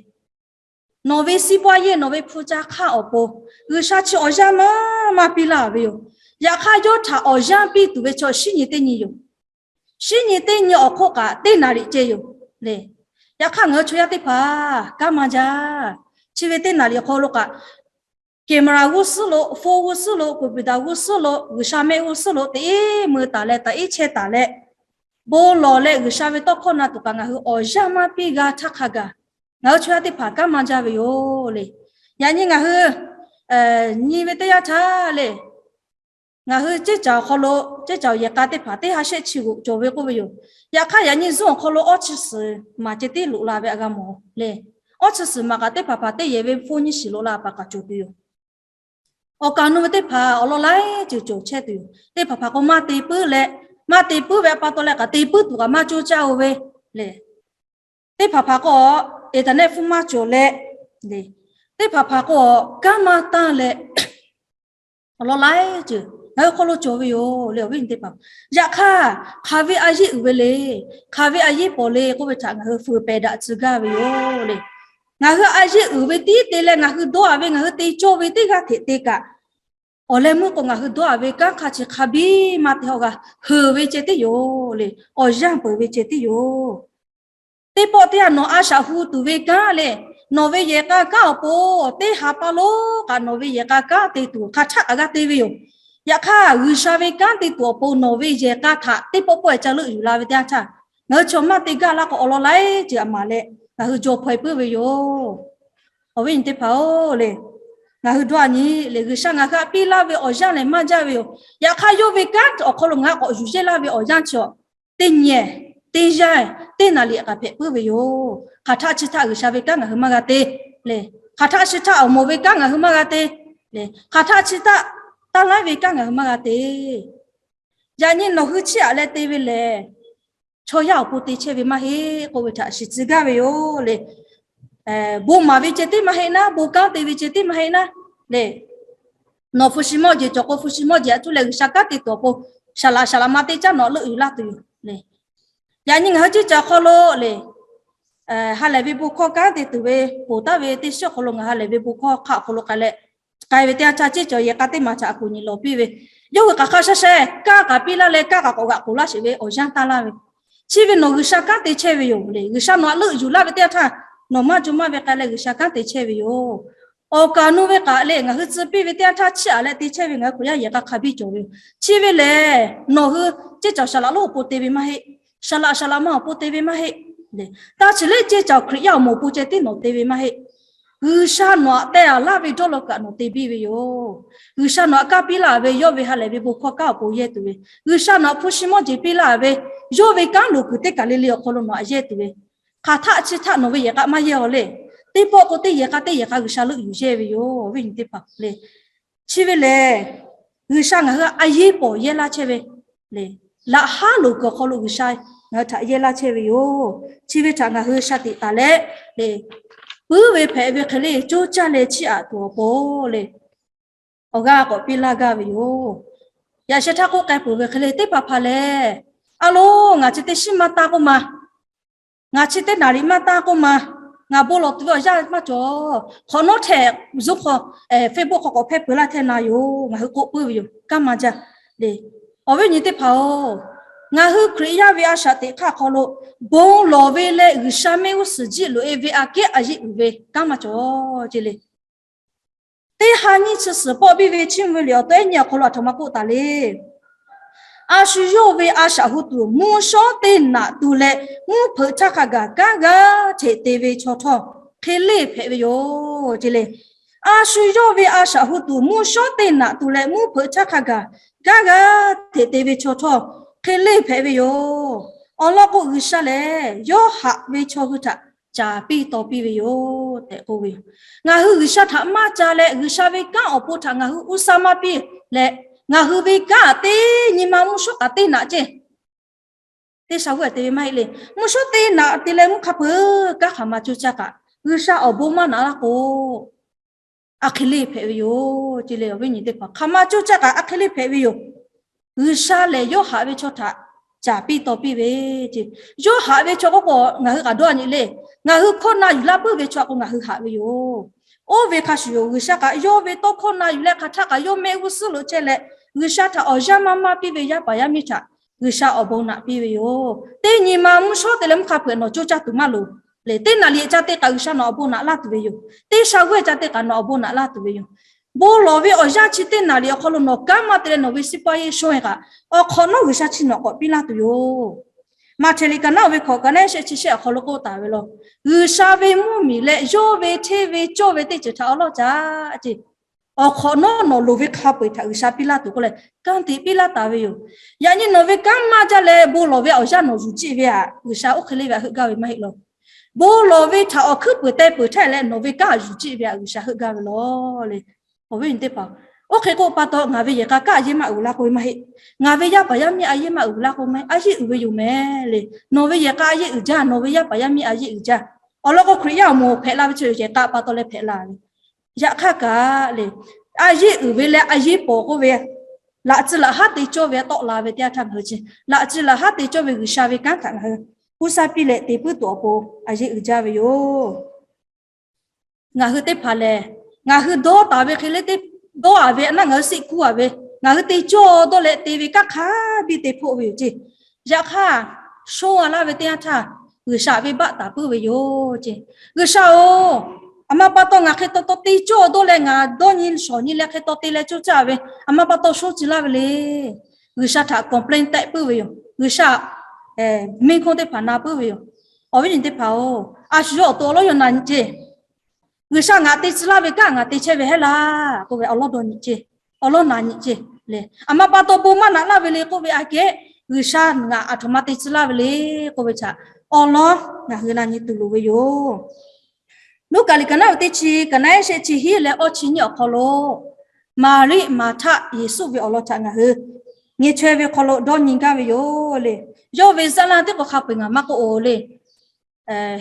nawˬ ve စီးပွားရေး, nawˬ ve hpu ca hk'aˇ awˬ pon, G'uiˬsha chi awˬ yanˇ maˇ maˇ piˇ laˇ ve yoˬ. Yaꞈ hk'aˇ yawˇ htaꞈ awˬ yanˇ piˇ tuˬ ve chaw shinˉ nyi teˇ nyi yoˬ. Shinˉ nyi teˇ nyi awˬ hk'oˆ kaꞈ teˇ naˍ riˍ ceh yoˬ le. Yaꞈ hk'aˇ ngaˬ hui chaw yaˇ teˇ hpaˍ kanˉ maˇ jaˇ. Chi ve teˇ naˍ riˍ awˬ hk'aw lo kaꞈ camera g'uˇ suhˉ lo, phone g'uˇ suhˉ lo, computer g'uˇ suhˉ lo, G'uiˬsha mehˆ g'uˇ suhˉ lo teˇ muiˬ taˍ leh taꞈ iˉ chehˇ taˍ leh, bon lawˬ leh G'uiˬsha ve tawˇ hkawˇ na tuˬ kaꞈ ngaˬ hui awˬ yanˇ maˇ piˇ g'a htaˇ hk'a gaˬ, ngaˬ hui chaw yaˇ teˇ hpaˍ kanˉ maˇ jaˇ ve yoˬ le. Yaꞈ nyi ngaˬ hui nyi ve teˇ yanˇ htaˇ le, ngaˬ hui ceˇ caˬ awˬ hk'aw lo, ceˇ caˬ awˬ yehˬ k'a teˇ hpaˍ teˇ ha shehˆ chi g'oꞈ cawˬ ve k'oˆ ve yoˬ. Yaꞈ hk'aˇ yaꞈ nyi zuhˆ awˬ hk'aw lo awˇ chi suhˍ maˍ ceh tiˉ loꞈ la ve a g'a mawˬ le. Awˇ chi suhˍ maˍ kaꞈ teˇ hpaˍ hpaˍ teˇ yehˬ ve phone nyiˇ shiˍ loꞈ la paˍ kaꞈ cawˬ tuˬ yoˬ. Awˬ kaˍ awˬ nu ve teˇ hpaˍ awˬ lawn laiˉ ceuˬ cawˬ chehˇ tuˬ yoˬ. Teˇ hpaˍ hpaˍ k'o maˇ te puiˉ leh, maˇ te puiˉ ve a pa taw leh kaꞈ te puiˉ tuˬ kaꞈ maˇ coˇ caˇ-o ve le. Teˇ hpaˍ hpaˍ k'o internet phone maˇ cawˬ leh, teˇ hpaˍ hpaˍ k'o kanˉ maˇ tanˇ leh, awˬ lawn laiˉ ceuˬ ngaˬ hui hk'aw lo cawˬ ve yoˬ le. Awˬ viˉ nyi teˇ hpaˍ, yaꞈ hk'aˇ hk'aˬ ve a yeˇ uiˍ ve le, hk'aˬ ve a yeˇ pawˬ le k'oˆ ve htaꞈ ngaˬ hui fuiˍ pehˍ daꞈ tcuh gaˇ ve yoˬ le. Ngaˬ hui a yeˇ uiˍ ve tiˉ te leh ngaˬ hui dawˇ-a ve, ngaˬ hui te cawˇ ve teˇ g'aˇ hteꞈ te kaꞈ, awˬ leh meuˇ k'o ngaˬ hui dawˇ-a ve kanˉ hk'a chi hk'a biˇ maˇ te hawˇ g'a, heuˬ ve ceh tiˉ yoˬ le. Awˬ yanˇ peuˬ ve ceh tiˉ yoˬ. Teˇ pawˆ teˇ yanˇ nawˬ a shaꞈ hu tuˬ ve kanˉ le, nawˬ ve yehˬ k'a kanˉ awˬ pon teˇ ha pa lonˉ kaꞈ nawˬ ve yehˬ k'a kanˉ te tuˬ hk'aˬ htaˆ kaꞈ g'a te ve yoˬ. Yaꞈ hk'aˇ G'uiˬsha ve kanˉ te tuˬ awˬ pon nawˬ ve yehˬ k'a htaꞈ teˇ pawˆ pawˆ-e ca leuˆ yuˬ la ve teˇ yanˇ htaˇ, ngaˬ hui chaw maˇ te gaˇ laˇ k'o awˬ lawn laiˉ ceuˬ a maˍ leh ngaˬ hui jaw hpaw-e puiˉ ve yoˬ. Awˬ viˉ nyi teˇ hpaˍ-oˬ le, ngaˬ hui dawˇ-a nyi le, G'uiˬsha ngaˬ hui htaꞈ piˇ laˇ ve awˬ yanˇ lehˬ maˇ jaˇ ve yoˬ. Yaꞈ hk'aˇ yawˇ ve kanˉ awˬ hk'aw lo ngaˬ hui k'awꞈ yuˬ yehˇ laˇ ve awˬ yanˇ chi teˇ nyi, teˇ yanˇ, teˇ naˍ riˍ kaꞈ hpehꞈ puiˉ ve yoˬ. Hk'aˬ htaˆ chi htaˆ G'uiˬsha ve kanˉ ngaˬ hui maˇ g'a te le. Hk'aˬ htaˆ chi htaˆ awˬ moˍ ve kanˉ ngaˬ hui maˇ g'a te le. Hk'aˬ htaˆ chi htaˆ taˇ laiˉ ve kanˉ ngaˬ hui maˇ g'a te. Yaꞈ nyi nawˬ hui chiˇ aꞈ leh te ve lehˬ, chaw yaˇ awˬ pon te chehˇ ve maˇ heˆ k'oˆ ve htaꞈ shiˍ tcuh gaˇ ve yoˬ le. Bon maˍ ve ceh tiˉ maˇ heˆ naˉ, bon kanˉ te ve ceh tiˉ maˇ heˆ naˉ le. Nawˬ hpu shi mawˇ jeˬ cawˬ k'o, hpu shi mawˇ jeˬ aꞈ cuˇ leh G'uiˬsha kanˉ te tuˬ awˬ pon, saˍ laꞈ saˍ laꞈ ma teˇ caˉ nawˬ leuˆ yuˬ laˇ tuˬ yoˬ le. Yaꞈ nyi ngaˬ hui ceˇ caˬ hk'aw lo le, ha lehˬ ve bon hkawˇ kanˉ te tuˬ ve ponˬ taˍ ve teˇ shiˉ awˬ hk'aw lo ngaˬ ha lehˬ ve bon hkawˇ hk'aˆ awˬ hk'aw lo k'ai leh, k'ai ve teˇ yanˇ htaˇ ceˇ caˬ yehˬ k'a teˇ maˬ htaꞈ a kuˬ nyi lawˬ piˇ ve, yawˇ hui k'aˬ hk'a sha sheh kanˉ k'aꞈ piˇ laˇ leh kanˉ k'aꞈ k'awꞈ g'aꞈ k'oˍ laˇ sheˍ ve awˬ yanˇ taˇ laˇ ve, chi ve nawˬ G'uiˬsha kanˉ te chehˇ ve yoˬ le. G'uiˬsha nawˬ htaꞈ leuˆ yuˬ laˇ ve teˇ yanˇ htaˇ, nawˬ maˇ co maˇ ve k'ai leh G'uiˬsha kanˉ te chehˇ ve yoˬ. Awˬ kaˍ awˬ nu ve k'aꞈ lehˬ ngaˬ hui tcuh piˇ ve teˇ yanˇ htaˇ chiˇ aꞈ leh te chehˇ ve ngaˬ hui Hkriꞈ yaˇ yehˬ k'a hk'a biˇ cawˬ ve yoˬ. Chi ve lehˬ nawˬ hui ceˇ caˬ saˍ laꞈ lonˉ awˬ pon te ve maˇ heˆ. Saˍ laꞈ saˍ laꞈ ma awˬ pon te ve maˇ heˆ. Taˇ chi lehˬ ceˇ caˬ Hkriꞈ yaˇ awˬ moˍ awˬ pon ceh tiˉ nawˬ te ve maˇ heˆ. G'uiˬsha nawˬ htaꞈ teh aˍ laˇ ve dawˇ law kaꞈ nawˬ te biˇ ve yoˬ. G'uiˬsha nawˬ htaꞈ kanˉ piˇ laˇ ve yawˇ ve ha lehˬ ve bon hkawˇ kanˉ awˬ pon yehˇ tuˬ ve, G'uiˬsha nawˬ htaꞈ hpu shi mawˇ jeˬ piˇ laˇ ve yawˇ ve kanˉ loˍ kuiˬ teˇ kaˬ le le awˬ hk'aw lo nawˬ htaꞈ yehˇ tuˬ ve, hk'aˬ htaˆ chi htaˆ nawˬ ve yehˬ k'a maˇ yehˇ-aw le. Teˇ pawˆ k'o teˇ yehˬ k'a teˇ yehˬ k'a G'uiˬsha leuˆ yuˬ yehˇ ve yoˬ. Awˬ viˉ nyi teˇ hpaˍ le, chi ve lehˬ G'uiˬsha ngaˬ hui a yeˇ pawˍ yehˇ laˇ chehˇ ve le, laꞈ haˉ loˍ kuiˬ awˬ hk'aw lo G'uiˬsha ngaˬ hui htaꞈ yehˇ laˇ chehˇ ve yoˬ. Chi ve htaꞈ ngaˬ hui sha tiꞈ taˍ leh le, puiˉ ve hpehꞈ ve hk'e le coˇ caˇ leh chiˇ aꞈ tuˬ awˬ pon le, awˬ g'aˇ k'awꞈ piˇ laˇ gaˇ ve yoˬ. Yaꞈ sheh htaˇ k'oˆ k'ai peuˬ ve hk'e le, teˇ hpaˍ hpaˍ lehˬ, a lo, ngaˬ chi teˇ shiˉ maˇ taˇ k'oˆ ma, ngaˬ chi teˇ naˍ riˍ maˇ taˇ k'oˆ ma, ngaˬ bon lawˬ tuˬ ve awˬ yanˇ maˇ cawˬ. Hk'awꞈ nawˉ htehꞈ zuhˆ hk'aw, Facebook hk'aw k'awꞈ hpehˇ peuˬ laˇ htehˇ na yoˬ. Ngaˬ hui k'oˆ puiˉ ve yoˬ. Kanˉ maˇ jaˇ le. Awˬ viˉ nyi teˇ hpaˍ-oˬ, ngaˬ hui Hkriꞈ yaˇ ve a shaꞈ teꞈ hk'aˇ hk'aw lo bon lawˬ ve leh G'uiˬsha mehˆ g'uˇ suhˍ jiˆ loꞈ-e ve aꞈ kehˉ a yeˆ uiˍ ve kanˉ maˇ cawˬ ce le. Teˇ ha nyiˇ chi suhˍ pawˆ biˇ ve Chiˇ mvuh ve liꞈ awˬ taw ehˉ nyiˇ awˬ hk'aw lo aˬ htoꞈ ma k'oˆ taˍ le. A shu yawˇ ve a shaꞈ hu tuˬ mvuhˇ shawˉ teˇ naꞈ tu leh mvuhˇ hpeuꞈ htaˇ hk'a gaˬ kanˉ g'aˇ hteꞈ te ve chaw htawˇ hk'e leˇ hpehꞈ ve yoˬ ce le. A shu yawˇ ve a shaꞈ hu tuˬ mvuhˇ shawˉ teˇ naꞈ tu leh mvuhˇ hpeuꞈ htaˇ hk'a gaˬ kanˉ g'aˇ hteꞈ te ve chaw htawˇ hk'e leˇ hpehꞈ ve yoˬ. Awˬ lawn k'o, G'uiˬsha lehˬ yawˇ haꞈ ve chaw hui htaꞈ caˍ piˇ taw piˇ ve yoˬ tehꞈ k'oˆ ve yoˬ. Ngaˬ hui G'uiˬsha htaꞈ maˇ ca leh G'uiˬsha ve kanˉ awˬ pon htaꞈ ngaˬ hui uˇ saˇ maˇ piˇ leh, ngaˬ hui ve kanˉ teˇ nyi ma mvuhˇ shawˉ kaꞈ teˇ naꞈ ceˇ, teˇ sha g'uˇ te ve maˇ heˆ le. Mvuhˇ shawˉ teˇ naꞈ te leh mvuhˇ hk'a peuˬ kanˉ hk'aˬ ma coˇ caˇ kaꞈ, G'uiˬsha awˬ bon maˇ naꞈ laˇ k'o, a hk'e leˇ hpehꞈ ve yoˬ ce le. Awˬ viˉ nyi teˇ hpaˍ, hk'aˬ ma coˇ caˇ kaꞈ a hk'e leˇ hpehꞈ ve yoˬ. G'uiˬsha lehˬ yawˇ haꞈ ve chaw htaꞈ caˍ piˇ taw piˇ ve ce. Yawˇ haꞈ ve chaw k'oˆ k'o ngaˬ hui k'aꞈ dawˇ nyi le. Ngaˬ hui hkawˇ na yuˬ laˇ puiˉ ve chaw k'o ngaˬ hui haꞈ ve yoˬ. Oˇ ve hk'a shuˍ yoˬ. G'uiˬsha kaꞈ yawˇ ve tawˇ hkawˇ na yuˬ leh hk'aˬ htaˆ kaꞈ yawˇ mehˆ g'uˇ suhˉ loꞈ chehˇ leh, G'uiˬsha htaꞈ awˬ yanˇ maˇ maˇ piˇ ve yaˇ paˍ yaˇ miˇ htaꞈ G'uiˬsha awˬ bon naꞈ piˇ ve yoˬ. Teˇ nyi ma mvuhˇ shawˉ te leh mvuhˇ hk'a peuˬ nawˬ coˇ caˇ tuˬ maˇ loˍ le. Teˇ naꞈ liꞈ ca te kaꞈ G'uiˬsha nawˬ awˬ bon naꞈ laˇ tuˬ ve yoˬ. Teˇ sha g'uˇ ca te kaꞈ nawˬ awˬ bon naꞈ laˇ tuˬ ve yoˬ. Bon lawˬ ve awˬ yanˇ chi teˇ naˍ riˍ awˬ hk'aw lo nawˬ kanˉ maˇ te leh nawˬ ve siˉ paˇ yeˇ shonˇ e kaꞈ, awˬ hk'awꞈ nawˉ G'uiˬsha chi nawˬ k'awꞈ piˇ laˇ tuˬ yoˬ. Maꞈhtehˍ liꞈ ka naˉ uiˍ ve hkawꞈ ka naˉ shehˆ chi shehˆ awˬ hk'aw lo k'oˆ taˍ ve law, G'uiˬsha ve mvuhˇmiˬ leh yawˇ ve hteˇ ve cawˇ ve teˇ ceuˬ htaꞈ awˬ lawˉ caꞈ ce. Awˬ hk'awꞈ nawˉ nawˬ loˍ ve hk'a peu-eˬ htaꞈ G'uiˬsha piˇ laˇ tuˬ k'oˆ leh, kanˇ te piˇ laˇ taˍ ve yoˬ. Yaꞈ nyi nawˬ ve kanˉ maˇ jaˇ leh bon lawˬ ve awˬ yanˇ nawˬ yuˬ ceˆ ve aꞈ, G'uiˬsha oˇ hk'e le ve aꞈ heuˆ gaˇ ve maˇ heˆ law. Bon lawˬ ve htaꞈ awˬ hkuiˉ peuˬ teh peuˬ htaˇ leh nawˬ ve kanˉ yuˬ ceˆ ve aꞈ G'uiˬsha heuˆ gaˇ ve law le. Awˬ viˉ nyi teˇ hpaˍ, oˇ hk'e k'oˆ pa taw ngaˬ ve yehˬ k'a kanˉ a yeˇ maˇ uiˍ laˇ k'oˆ ve maˇ heˆ. Ngaˬ ve yaˇ paˍ yaˇ miˇ a yeˇ maˇ uiˍ laˇ k'oˆ ve maˇ heˆ. A yeˇ uiˍ ve yoˬ mehˍ le. Nawˬ ve yehˬ k'a a yeˇ uiˍ jaˇ, nawˬ ve yaˇ paˍ yaˇ miˇ a yeˇ uiˍ jaˇ. Awˬ lawn k'o Hkriꞈ yaˇ awˬ moˍ hpehꞈ la ve chi yehˬ k'a pa taw leh hpehꞈ la ve. Yaꞈ hk'aˇ kaꞈ le, a yeˇ uiˍ ve leh a yeˇ pawnˍ k'oˆ ve, laꞈ tcuh laꞈ haˉ te cawˇ ve tawˆ la ve teˇ yanˇ htaˇ ngaˬ hui chi laꞈ tcuh laꞈ haˉ te cawˇ ve G'uiˬsha ve kanˉ htaꞈ ngaˬ hui k'oˆ saˇ piˇ leh te puiˉ tuˬ awˬ pon a yeˇ uiˍ jaˇ ve yoˬ. Ngaˬ hui teˇ hpaˍ lehˬ, ngaˬ hui dawˇ taˍ ve hk'e le te dawˇ a ve naˉ ngaˬ hui siˆ kuˇ a ve, ngaˬ hui te cawˇ dawˇ leh te ve kanˉ hk'a biˇ te hpoˆ ve yoˬ ce. Yaꞈ hk'aˇ, shonˇ a laˇ ve teˇ yanˇ htaˇ G'uiˬsha ve baˆ taˍ puiˉ ve yoˬ ce. G'uiˬsha-oˬ, aˬ ma pa taw ngaˬ hk'e taw taw te cawˇ dawˇ leh ngaˬ dawˇ nyi shawˍ nyi leh hk'e taw te leh coˇ caˇ ve, aˬ ma pa taw shonˇ tcuh laˇ ve le. G'uiˬsha htaꞈ complain tehˆ puiˉ ve yoˬ. G'uiˬsha miˇ hk'oˆ teˇ hpaˍ na puiˉ ve yoˬ. Awˬ viˉ nyi teˇ hpaˍ-oˬ, a shu yawˇ awˬ to awˬ lawˉ yawˇ na nyi ce. G'uiˬsha ngaˬ te tcuh laˇ ve kanˉ ngaˬ te chehˇ ve heˆ laˇ k'oˆ ve awˬ lawˉ dawˇ nyi ce, awˬ lawˉ na nyi ce le. Aˬ ma pa taw bon maˇ naꞈ laˇ ve le k'oˆ ve aꞈ kehˉ, G'uiˬsha ngaˬ aˬ htoꞈ ma te tcuh laˇ ve le k'oˆ ve htaꞈ awˬ lawˉ ngaˬ hui na nyi tuˬ loˍ ve yoˬ. Luˉkaꞈ liꞈ ka naˉ ve teˇ chi ka naˉ shehˆ chi hiˉ leh awˇ chi nyiˇ awˬ hk'aw lo, Maˍriˆ Maˍhtaˆ Yeˍsuˆ ve awˬ lawn htaꞈ ngaˬ hui nyi chaweh ve hk'aw lo dawˇ nyi gaˇ ve yoˬ le. Yawˇ ve zaˇ laˇ teˇ k'o hk'a peu-eˬ ngaˬ maˇ k'oˆ-oˬ le.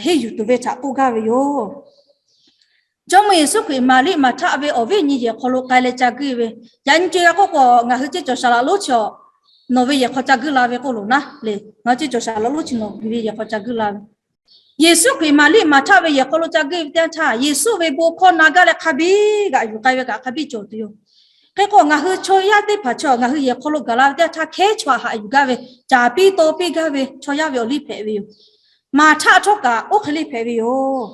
Henˇ yuˬ tuˬ ve htaꞈ k'oˆ gaˇ ve yoˬ. Jawˇmawˇ Yeˍsuˆ Hkriꞈ Maˍriˆ Maˍhtaˆ ve awˬ viˉ nyi yehˬ hk'aw lo k'ai leh ca guiˇ ve, yaꞈ nyi co g'a k'oˆ k'o, ngaˬ hui ceˇ cawˬ shaˍ laꞈ lonˉ chi nawˬ ve yehˬ hk'aw ca guiˇ la ve k'oˆ loˬ naˉ le. Ngaˬ hui ceˇ cawˬ shaˍ laꞈ lonˉ chi nawˬ ve yehˬ hk'aw ca guiˇ la ve. Yeˍsuˆ Hkriꞈ Maˍriˆ Maˍhtaˆ ve yehˬ hk'aw lo ca guiˇ ve teˇ yanˇ htaˇ, Yeˍsuˆ ve bon hkawˇ na gaˇ leh hk'a biˇ g'aꞈ yuˬ k'ai ve kaꞈ hk'a biˇ cawˬ tuˬ yoˬ. Hk'e k'o, ngaˬ hui chaw yaˇ teˇ hpaˍ chaw ngaˬ hui yehˬ hk'aw lo gaˬ la ve teˇ yanˇ htaˇ, hkehˉ chaw htaꞈ haꞈ yuˬ gaˇ ve, caˍ piˇ taw piˇ gaˇ ve chaw yaˇ ve awˬ liˇ hpehꞈ ve yoˬ. Maˍhtaˆ htawˇ kaꞈ oˇ hk'e le hpehꞈ ve yoˬ.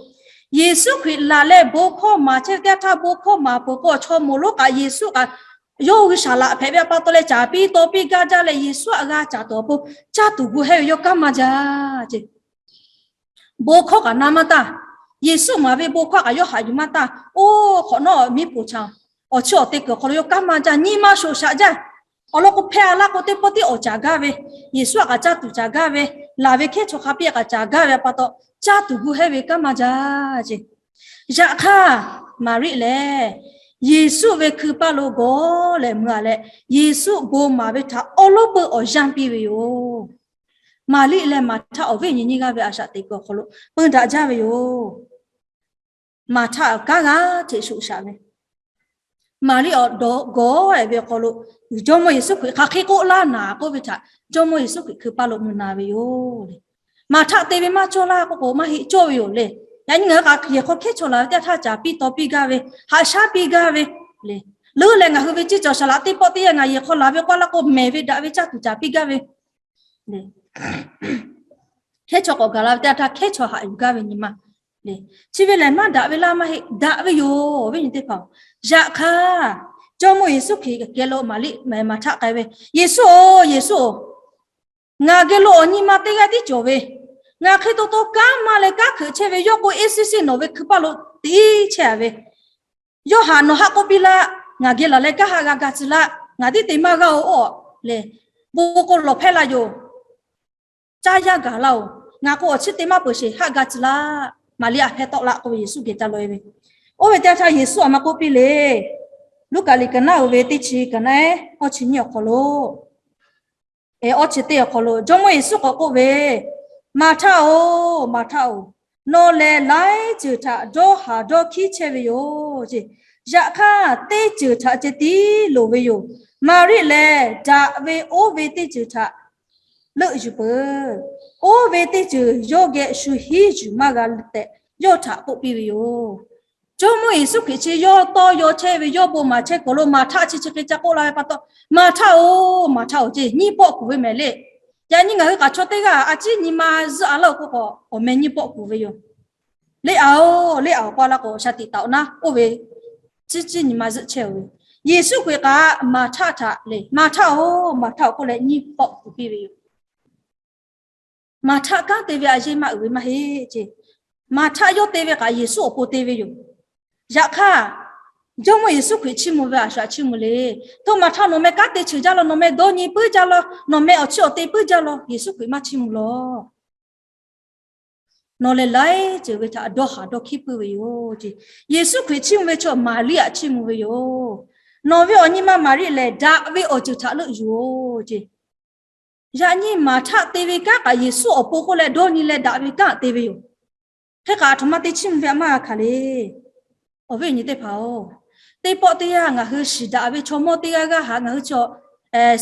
Yeˍsuˆ Hkriꞈ laˬ leh bon hkawˇ maˍ chehˇ ve teˇ yanˇ htaˇ, bon hkawˇ maˍ peuˬ k'o, chaw moˍ lonˉ kaꞈ Yeˍsuˆ kaꞈ yawˇ hui shaˍ laꞈ hpehꞈ ve pa taw leh caˍ piˇ taw piˇ gaˇ jaˇ leh, Yeˍsuˆ htaꞈ g'a caˍ tuˬ awˬ pon caˇ tuˬ gu hehˇ ve yawˇ kanˉ maˇ jaˇ ce. Bon hkawˇ kaꞈ na maˇ taˇ. Yeˍsuˆ maˍ ve bon hkawˇ kaꞈ yawˇ haꞈ yuˬ maˇ taˇ. Oˇ hk'awꞈ nawˉ miˇ poˍ chaw awˬ chi awˬ te kuiˬ awˬ hk'aw lo yawˇ kanˉ maˇ jaˇ, nyi ma shoꞈ shaꞈ jaˇ. Awˬ lawn k'o, hpehˇ a laˇ k'o, teˇ pawˆ tiˉ awˍ caˍ gaˇ ve, Yeˍsuˆ htaꞈ kaꞈ caˇ tuˬ caˍ gaˇ ve, laˬ ve hkehˉ chaw hk'a piˇ kaꞈ caˍ gaˇ ve pa taw, caˇ tuˬ gu hehˇ ve kanˉ maˇ jaˇ ce. Yaꞈ hk'aˇ, Maˍriˆ lehˬ Yeˍsuˆ ve hkui paˇ lo gawˬ leh mui a leh, Yeˍsuˆ bon maˍ ve htaꞈ awˉ lawˉ peuˇ awˬ yanˇ piˇ ve yoˬ. Maˍriˆ leh Maˍhtaˆ awˬ viˉ awˬ nyi nyiˇ g'aˇ ve a shaꞈ teꞈ kuiˬ awˬ hk'aw lo peun daꞈ jaˇ ve yoˬ. Maˍhtaˆ kanˉ g'a hteꞈ shoꞈ shaꞈ ve, Maˍriˆ awˬ dawˬ gawˬ-e ve awˬ hk'aw lo, Jawˇmawˇ Yeˍsuˆ Hkriꞈ hk'aˬ hk'e k'oˆ laˇ naˍ k'oˆ ve htaꞈ Jawˇmawˇ Yeˍsuˆ Hkriꞈ hkui paˇ lo mui na ve yoˬ le. Maˍhtaˆ te ve maˇ cawˇ laˇ k'oˆ k'o, maˇ heˆ, cawˇ ve yoˬ le. Yaꞈ nyi ngaˬ hui kaꞈ yehˬ hk'aw hkehˉ chaw laˬ ve teˇ yanˇ htaˇ caˍ piˇ taw piˇ gaˇ ve, haꞈ shaˉ piˇ gaˇ ve le. Leuˉ leh ngaˬ hui ve ceˇ cawˬ shaˍ laꞈ teˇ pawˆ teˇ yanˇ ngaˬ yehˬ hk'aw laˬ ve k'oˆ laˇ k'o, mehˬ ve daꞈ ve caˇ tuˬ caˍ piˇ gaˇ ve hkehˉ chaw k'awꞈ gaˬ la ve teˇ yanˇ htaˇ hkehˉ chaw haꞈ yuˬ gaˇ ve nyi ma le. Chi ve lehˬ maˇ daꞈ ve laˇ maˇ heˆ, daꞈ ve yoˬ ve nyi teˇ hpaˍ-oˬ. Yaꞈ hk'aˇ, Jawˇmawˇ Yeˍsuˆ Hkriꞈ geh lo Maˍriˆ Maˍhtaˆ k'ai ve, Yeˍsuˆ-oˬ, Yeˍsuˆ-oˬ, ngaˬ geh lo awˬ nyi ma teˇ g'aˇ tiˉ cawˬ ve, ngaˬ hk'e taw taw kanˉ maˇ leh kanˉ hkeuꞈ chehˇ ve, yawˇ k'o eˇ siˉ siˉ nawˬ ve hkui paˇ lo tiˉ chehˇ a ve, yawˇ htaꞈ nawˬ haˆ k'oˆ piˇ laˇ, ngaˬ geh laˬ leh kanˉ haˆ g'a ga tcuh laˇ, ngaˬ tiˉ te maˇ g'a-oˬ le. Bon k'o lawˬ hpehˇ la yoˬ. Caˇ yaˇ gaˬ laˇ-oˬ. Ngaˬ k'o awˬ chi te maˇ peuˬ sheˍ, haˆ ga tcuh laˇ. Maˍriˆ a hpehˇ tawˆ laˇ k'oˆ ve Yeˍsuˆ geh ca lawˬ-e ve. Oˇ ve teˇ yanˇ htaˇ Yeˍsuˆ aˬ ma k'oˆ piˇ le. Luˉkaꞈ liꞈ ka naˉ uiˍ ve teˇ chi ka naˉ awˇ chi nyiˇ awˬ hk'aw lo, awˇ chi teˇ awˬ hk'aw lo Jawˇmawˇ Yeˍsuˆ k'awꞈ k'oˆ ve, Maˍhtaˆ-oˬ, Maˍhtaˆ-oˬ, nawˬ lehˬ laiˉ ceuˬ htaꞈ dawˇ haˍ dawˇ hkiˉ chehˇ ve yoˬ. Yaꞈ hk'aˇ, teˇ ceuˬ htaꞈ ceh tiˉ loˍ ve yoˬ. Maˍriˆ lehˬ daꞈ ve oˇ ve teˇ ceuˬ htaꞈ leuˆ yuˬ peuˬ. Oˇ ve teˇ ceuˬ yawˇ geh shu hiˉ yuˬ maˇ g'a tehꞈ yawˇ htaꞈ k'oˆ piˇ ve yoˬ. Jawˇmawˇ Yeˍsuˆ Hkriꞈ chi yawˇ tawˇ yaw chehˇ ve, yawˇ bon maˍ chehˇ kuiˬ lo Maˍhtaˆ chi chi hk'e ca k'oˆ la ve pa taw, Maˍhtaˆ-oˬ, Maˍhtaˆ-oˬ, ce nyiˇ pawˆ kuˬ ve mehˍ le. Yaꞈ nyi ngaˬ hui k'aꞈ chaw teˇ g'aˇ a ciˉ nyi ma zuhˆ a laˇ-oˬ k'oˆ k'o, awˬ meh nyiˇ pawˆ kuˬ ve yoˬ. Leˇ aˬ-oˬ, leˇ aˬ-oˬ k'oˆ laˇ k'o, shaˍ tiꞈ taˍ-oˬ naˉ, oˇ ve Ciˉ ciˉ nyi ma zuhˆ chehˇ-oˬ ve, Yeˍsuˆ Hkriꞈ kaꞈ Maˍhtaˆ htaꞈ le, Maˍhtaˆ-oˬ, Maˍhtaˆ-oˬ k'oˆ leh nyiˇ pawˆ tuˬ piˇ ve yoˬ. Maˍhtaˆ kanˉ te ve a yeˇ maˇ uiˍ ve maˇ heˆ ce. Maˍhtaˆ yawˇ te ve kaꞈ Yeˍsuˆ awˬ pon te ve yoˬ. Yaꞈ hk'aˇ, Jawˇmawˇ Yeˍsuˆ Hkriꞈ chiˇ mvuh ve a shaꞈ chiˇ mvuh le. Hto Maˍhtaˆ, nawˬ meh kanˉ te cheuˬ jaˇ law, nawˬ meh dawˇ nyi puiˉ jaˇ law, nawˬ meh awˬ chiˇ awˬ te puiˉ jaˇ law, Yeˍsuˆ Hkriꞈ maˇ chiˇ mvuh law. Nawˬ lehˬ laiˉ ceuˬ ve htaꞈ dawˇ haˍ dawˇ hkiˉ puiˉ ve yoˬ ce. Yeˍsuˆ Hkriꞈ chiˇ mvuh ve chaw Maˍriˆ htaꞈ chiˇ mvuh ve yoˬ. Nawˬ ve awˬ nyi ma Maˍriˆ lehˬ, daꞈ ve awˬ ceuˬ htaꞈ leuˆ yuˬ-oˬ ce. Yaꞈ nyi Maˍhtaˆ te ve kanˉ kaꞈ Yeˍsuˆ awˬ pon k'oˆ leh dawˇ nyi leh daꞈ ve kanˉ te ve yoˬ. Hk'e kaꞈ, aˬ htoꞈ ma te chiˇ mvuh ve a maˇ g'a hkanˍ le. Awˬ viˉ awˬ nyi teˇ hpaˍ-oˬ, teˇ pawˆ teˇ yanˇ ngaˬ hui shiˍ daꞈ ve chaw mawˇ teˇ g'aˇ g'aˇ haꞈ ngaˬ hui chaw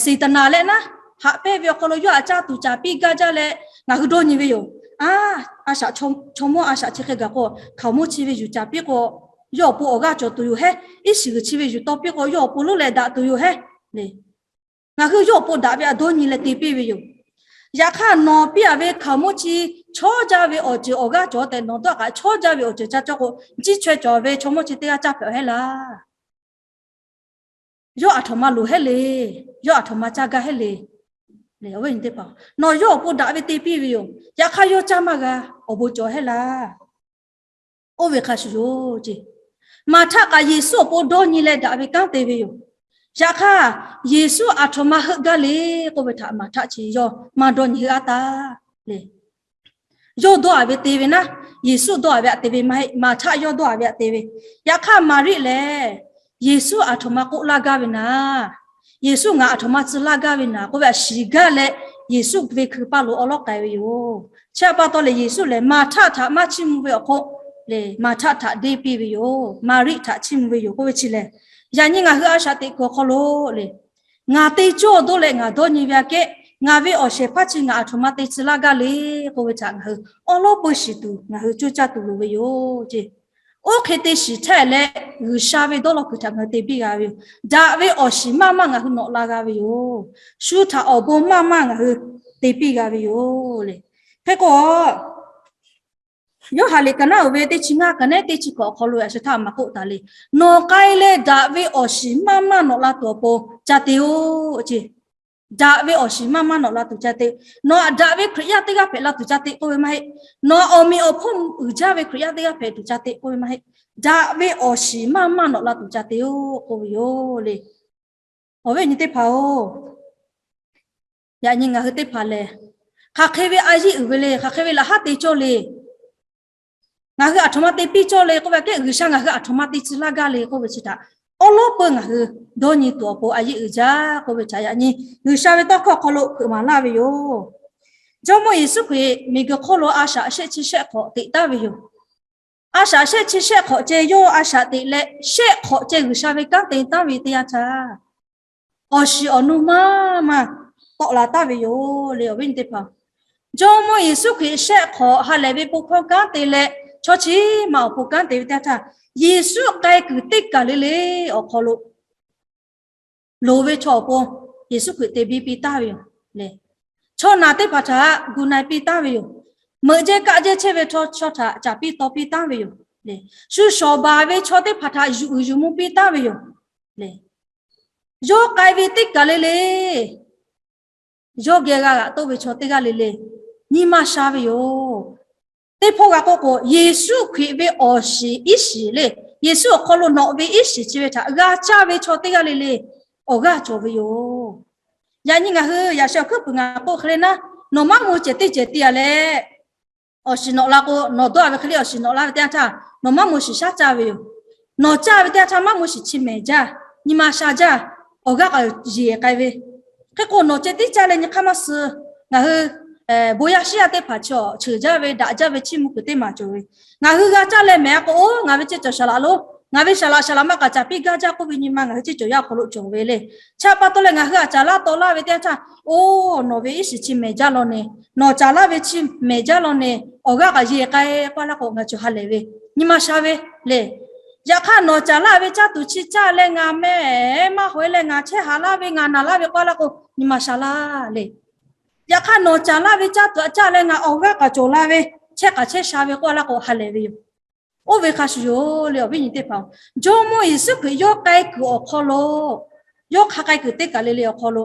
Seˍtaˍnaˍ leh naˉ haꞈ pehnˇ ve awˬ hk'aw lo yawˇ htaꞈ caˇ tuˬ caˍ piˇ gaˇ jaˇ leh ngaˬ hui dawˇ nyi ve yoˬ. Aˉ, a shaꞈ, chaw mawˇ a shaꞈ chi hk'e gaˬ k'o, hkaoˍmonˇ chi ve yuˬ caˍ piˇ k'o, yawˇ awˬ pon awˬ g'aˇ cawˬ tuˬ yoˬ hehˉ. Iˉ shiˍ g'uiˬ chi ve yuˬ taw piˇ k'o, yawˇ awˬ pon lonˉ leh daꞈ tuˬ yoˬ hehˉ le. Ngaˬ hui yawˇ awˬ pon daꞈ ve htaꞈ dawˇ nyi leh te piˇ ve yoˬ. Yaꞈ hk'aˇ, nawˬ piˇ-a ve hkaoˍmonˇ chi chaw jaˇ ve awˬ ceuˬ awˬ g'aˇ cawˬ tehꞈ nawˬ dawˇ kaꞈ, chaw jaˇ ve awˬ ceuˬ ca cawˇ k'o, jiˇ chaweh cawˬ ve chaw mawˇ chi teˇ g'aˇ caˇ hpehꞈ-aˬ hehˉ laˇ. Yawˇ aˬ htoꞈ ma loˍ hehˉ le. Yawˇ aˬ htoꞈ ma caˇ gaˇ hehˉ le. Nawˬ yawˇ awˬ pon daꞈ ve te piˇ ve yoˬ. Yaꞈ hk'aˇ, yawˇ caˇ maˇ g'a, awˬ bon cawˬ hehˉ laˇ. Oˇ ve hk'a shuˍ yoˬ ce. Maˍhtaˆ kaꞈ Yeˍsuˆ awˬ pon dawˇ nyi leh daꞈ ve kanˉ te ve yoˬ. Yaꞈ hk'aˇ, Yeˍsuˆ aˬ htoꞈ ma heuˆ gaˇ le k'oˆ ve htaꞈ Maˍhtaˆ chi yawˇ maˇ dawˇ nyi heuˆ-a taˍ le. Yawˇ dawˇ-a ve te ve naˉ, Yeˍsuˆ dawˇ-a ve htaꞈ te ve maˇ heˆ. Maˍhtaˆ yawˇ dawˇ-a ve htaꞈ te ve. Yaꞈ hk'aˇ, Maˍriˆ lehˬ, Yeˍsuˆ aˬ htoꞈ ma k'oˆ laˇ gaˇ ve naˍ, Yeˍsuˆ ngaˬ aˬ htoꞈ ma tcuh laˇ gaˇ ve naˍ k'oˆ ve htaꞈ shiˍ gaˇ leh, Yeˍsuˆ ve hkui paˇ lo awˉ lawˉ k'ai ve yoˬ. Chi htaꞈ pa taw leh, Yeˍsuˆ lehˬ Maˍhtaˆ htaꞈ maˇ chiˇ mvuh ve awˬ hk'oˆ lehˬ, Maˍhtaˆ htaꞈ deˇ piˇ ve yoˬ. Maˍriˆ htaꞈ chiˇ mvuh ve yoˬ k'oˆ ve chi lehˬ, yaꞈ nyi ngaˬ hui a shaꞈ teꞈ kuiˬ awˬ hk'aw lo lehˬ, ngaˬ te cawˇ dawˇ leh ngaˬ dawˇ nyi ve aꞈ kehˉ, ngaˬ ve awˬ shehˍ hpaˇ chi ngaˬ aˬ htoꞈ ma te tcuh laˇ gaˇ le k'oˆ ve htaꞈ ngaˬ hui awˉ lawˉ peu shiˍ tuˬ, ngaˬ hui coˇ caˇ tuˬ loˍ ve yoˬ ce. Oˇ hk'e te shiˍ htaˇ leh, G'uiˬsha ve dawˇ law kuiˬ htaꞈ ngaˬ hui te biˇ g'a ve yoˬ. Daꞈ ve awˬ shiˍ maˇ maˇ ngaˬ hui nawꞈ la g'a ve yoˬ. Shu htaꞈ awˬ bon maˇ maˇ ngaˬ hui te piˇ g'a ve yoˬ le. Hk'e k'o, Yoˇhanˬ liꞈ ka naˉ uiˍ ve teˇ chi ngaˇ ka nehˉ teˇ chi hkawꞈ awˬ hk'aw lo a shu htaˇ maˍ k'oˆ taˍ le. Nawˬ k'ai leh daꞈ ve awˬ shiˍ maˇ maˇ nawꞈ la tuˬ awˬ pon ca te-oˬ ce. Daꞈ ve awˬ shiˍ maˇ maˇ nawꞈ la tuˬ ca te. Nawˬ htaꞈ daꞈ ve Hkriꞈ yaˇ teˇ g'aˇ hpehꞈ la tuˬ ca te k'oˆ ve maˇ heˆ. Nawˬ htaꞈ awˬ meꞈ awˬ hponˇ uiˍ jaˇ ve Hkriꞈ yaˇ teˇ g'aˇ hpehꞈ tuˬ ca te k'oˆ ve maˇ heˆ. Daꞈ ve awˬ shiˍ maˇ maˇ nawꞈ la tuˬ ca te-oˬ k'oˆ ve yoˬ le. Awˬ viˉ awˬ nyi teˇ hpaˍ-oˬ, yaꞈ nyi ngaˬ hui teˇ hpaˍ lehˬ, hk'aˬ hk'e ve a yeˇ uiˍ ve le, hk'aˬ hk'e ve laꞈ haˉ te cawˇ le. Ngaˬ hui aˬ htoꞈ ma te piˇ cawˇ le k'oˆ ve aꞈ kehˉ, G'uiˬsha ngaˬ hui aˬ htoꞈ ma te tcuh laˇ gaˇ le k'oˆ ve chi htaꞈ awˉ lawˉ peu ngaˬ hui dawˇ nyi tuˬ awˬ pon a yeˇ uiˍ jaˇ k'oˆ ve htaꞈ yaꞈ nyi G'uiˬsha ve tawˇ hkawˇ hk'aw lo hpeuꞈ maˍ laˇ ve yoˬ. Jawˇmawˇ Yeˍsuˆ Hkriꞈ miˬguiˬ hk'oˆ lo a shaꞈ shehˆ chi shehˆ hk'awꞈ teꞈ taˍ ve yoˬ. A shaꞈ shehˆ chi shehˆ hk'awꞈ ceh yawˇ a shaꞈ teꞈ leh, shehˆ hk'awꞈ ceh G'uiˬsha ve kanˉ te taˍ ve teˇ yanˇ htaˇ, awˬ shiˍ awˬ nu maˇ maˇ tawˆ la taˍ ve yoˬ le, awˬ viˉ awˬ nyi teˇ hpaˍ. Jawˇmawˇ Yeˍsuˆ Hkriꞈ shehˆ hk'awꞈ ha lehˬ ve bon hkawˇ kanˉ te leh, chaw chi ma awˬ pon kanˉ te ve teˇ yanˇ htaˇ, Yeˍsuˆ k'ai kuiˬ teˇ kaˬ le le awˬ hk'aw lo loˍ ve chaw awˬ pon Yeˍsuˆ Hkriꞈ te biˇ piˇ taˍ ve yoˬ le. Chaw naˬ teˇ hpaˍ htaꞈ gu na-e piˇ taˍ ve yoˬ. Meuꞈ jehˇ kaˆ jehˇ chehˇ ve chaw htaꞈ caˍ piˇ taw piˇ taˍ ve yoˬ le. Shu shawˍ baˬ ve chaw teˇ hpaˍ htaꞈ yuˬ uiˍ yuˬ mvuh piˇ taˍ ve yoˬ le. Yawˇ k'ai ve teˇ kaˬ le le yawˇ geh g'a g'aꞈ toˆ ve chaw teˇ g'aˇ le le nyi ma sha ve yoˬ. Teˇ hpawˇ g'a k'oˆ k'o, Yeˍsuˆ Hkriꞈ ve awˬ shiˍ iˉ shiˍ le, Yeˍsuˆ awˬ hk'aw lo nawꞈ ve iˉ shiˍ chi ve htaꞈ g'a caˇ ve chaw teˇ g'aˇ le le awˬ g'aˇ cawˬ ve yoˬ. Yaꞈ nyi ngaˬ hui yaꞈ sheh awˬ hkuiˉ puiˍ ngaˬ k'oˆ hk'e le naˉ, nawˬ maˇ moˍ cehˬ teˇ cehˬ te-a leh, awˬ shiˍ nawꞈ la k'o, nawˬ dawˇ-a ve hk'e le awˬ shiˍ nawꞈ laˇ ve teˇ yanˇ htaˇ, nawˬ maˇ moˍ shiˍ shaˉ caˇ ve yoˬ. Nawˬ caˇ ve teˇ yanˇ htaˇ maˇ moˍ shiˍ chi mehˍ jaˇ, nyi ma sha jaˇ, awˬ g'aˇ k'aꞈ yeˬ k'ai ve. Hk'e k'o, nawˬ ceh tiˉ caˇ leh nyi hk'aˇ maˇ suh. Ngaˬ hui bon yaˇ shiˉ yaˇ teˇ hpaˍ chi awˬ cheuˬ jaˇ ve daꞈ jaˇ ve chiˇ mvuh kuiˬ teˇ maˬ cawˬ ve. Ngaˬ hui g'a caˇ leh mehˍ-a k'o, oˇ ngaˬ ve ceˇ cawˬ shaˍ laꞈ lo, ngaˬ ve shaˍ laꞈ shaˍ laꞈ maˇ k'aꞈ caˍ piˇ gaˇ jaˇ k'oˆ ve nyi ma ngaˬ hui ceˇ cawˬ yaˇ awˬ hk'aw lo cawˬ ve le. Chi htaꞈ pa taw leh ngaˬ hui aꞈ caˍ laˇ taw laˇ ve teˇ yanˇ htaˇ, oˇ nawˬ ve iˉ shiˍ chi mehˍ jaˇ law ne, nawˬ caˍ laˇ ve chi mehˍ jaˇ law ne, awˬ g'aˇ k'aꞈ yeˬ k'ai k'oˆ laˇ k'o, ngaˬ cawˬ ha lehˬ ve, nyi ma sha ve le. Yaꞈ hk'aˇ, nawˬ caˍ laˇ ve caˇ tuˬ chi caˇ leh ngaˬ mehˍ maˇ hawehˇ leh ngaˬ chehˇ haꞈ laˇ ve ngaˬ naˬ laˇ ve k'oˆ laˇ k'o, nyi ma sha laˇ le. Yaꞈ hk'aˇ, nawˬ caˍ laˇ ve caˇ tuˬ htaꞈ caˇ leh ngaˬ awˬ g'aˇ k'aꞈ cawˬ la ve, chehˇ k'aꞈ chehˇ sha ve k'oˆ laˇ k'o, ha lehˬ ve yoˬ. Oˇ ve hk'a shuˍ yoˬ le, awˬ viˉ nyi teˇ hpaˍ-oˬ, Jawˇmawˇ Yeˍsuˆ Hkriꞈ yawˇ k'ai kuiˬ awˬ hk'aw lo, yawˇ hk'a k'ai kuiˬ teˇ kaˬ le le awˬ hk'aw lo,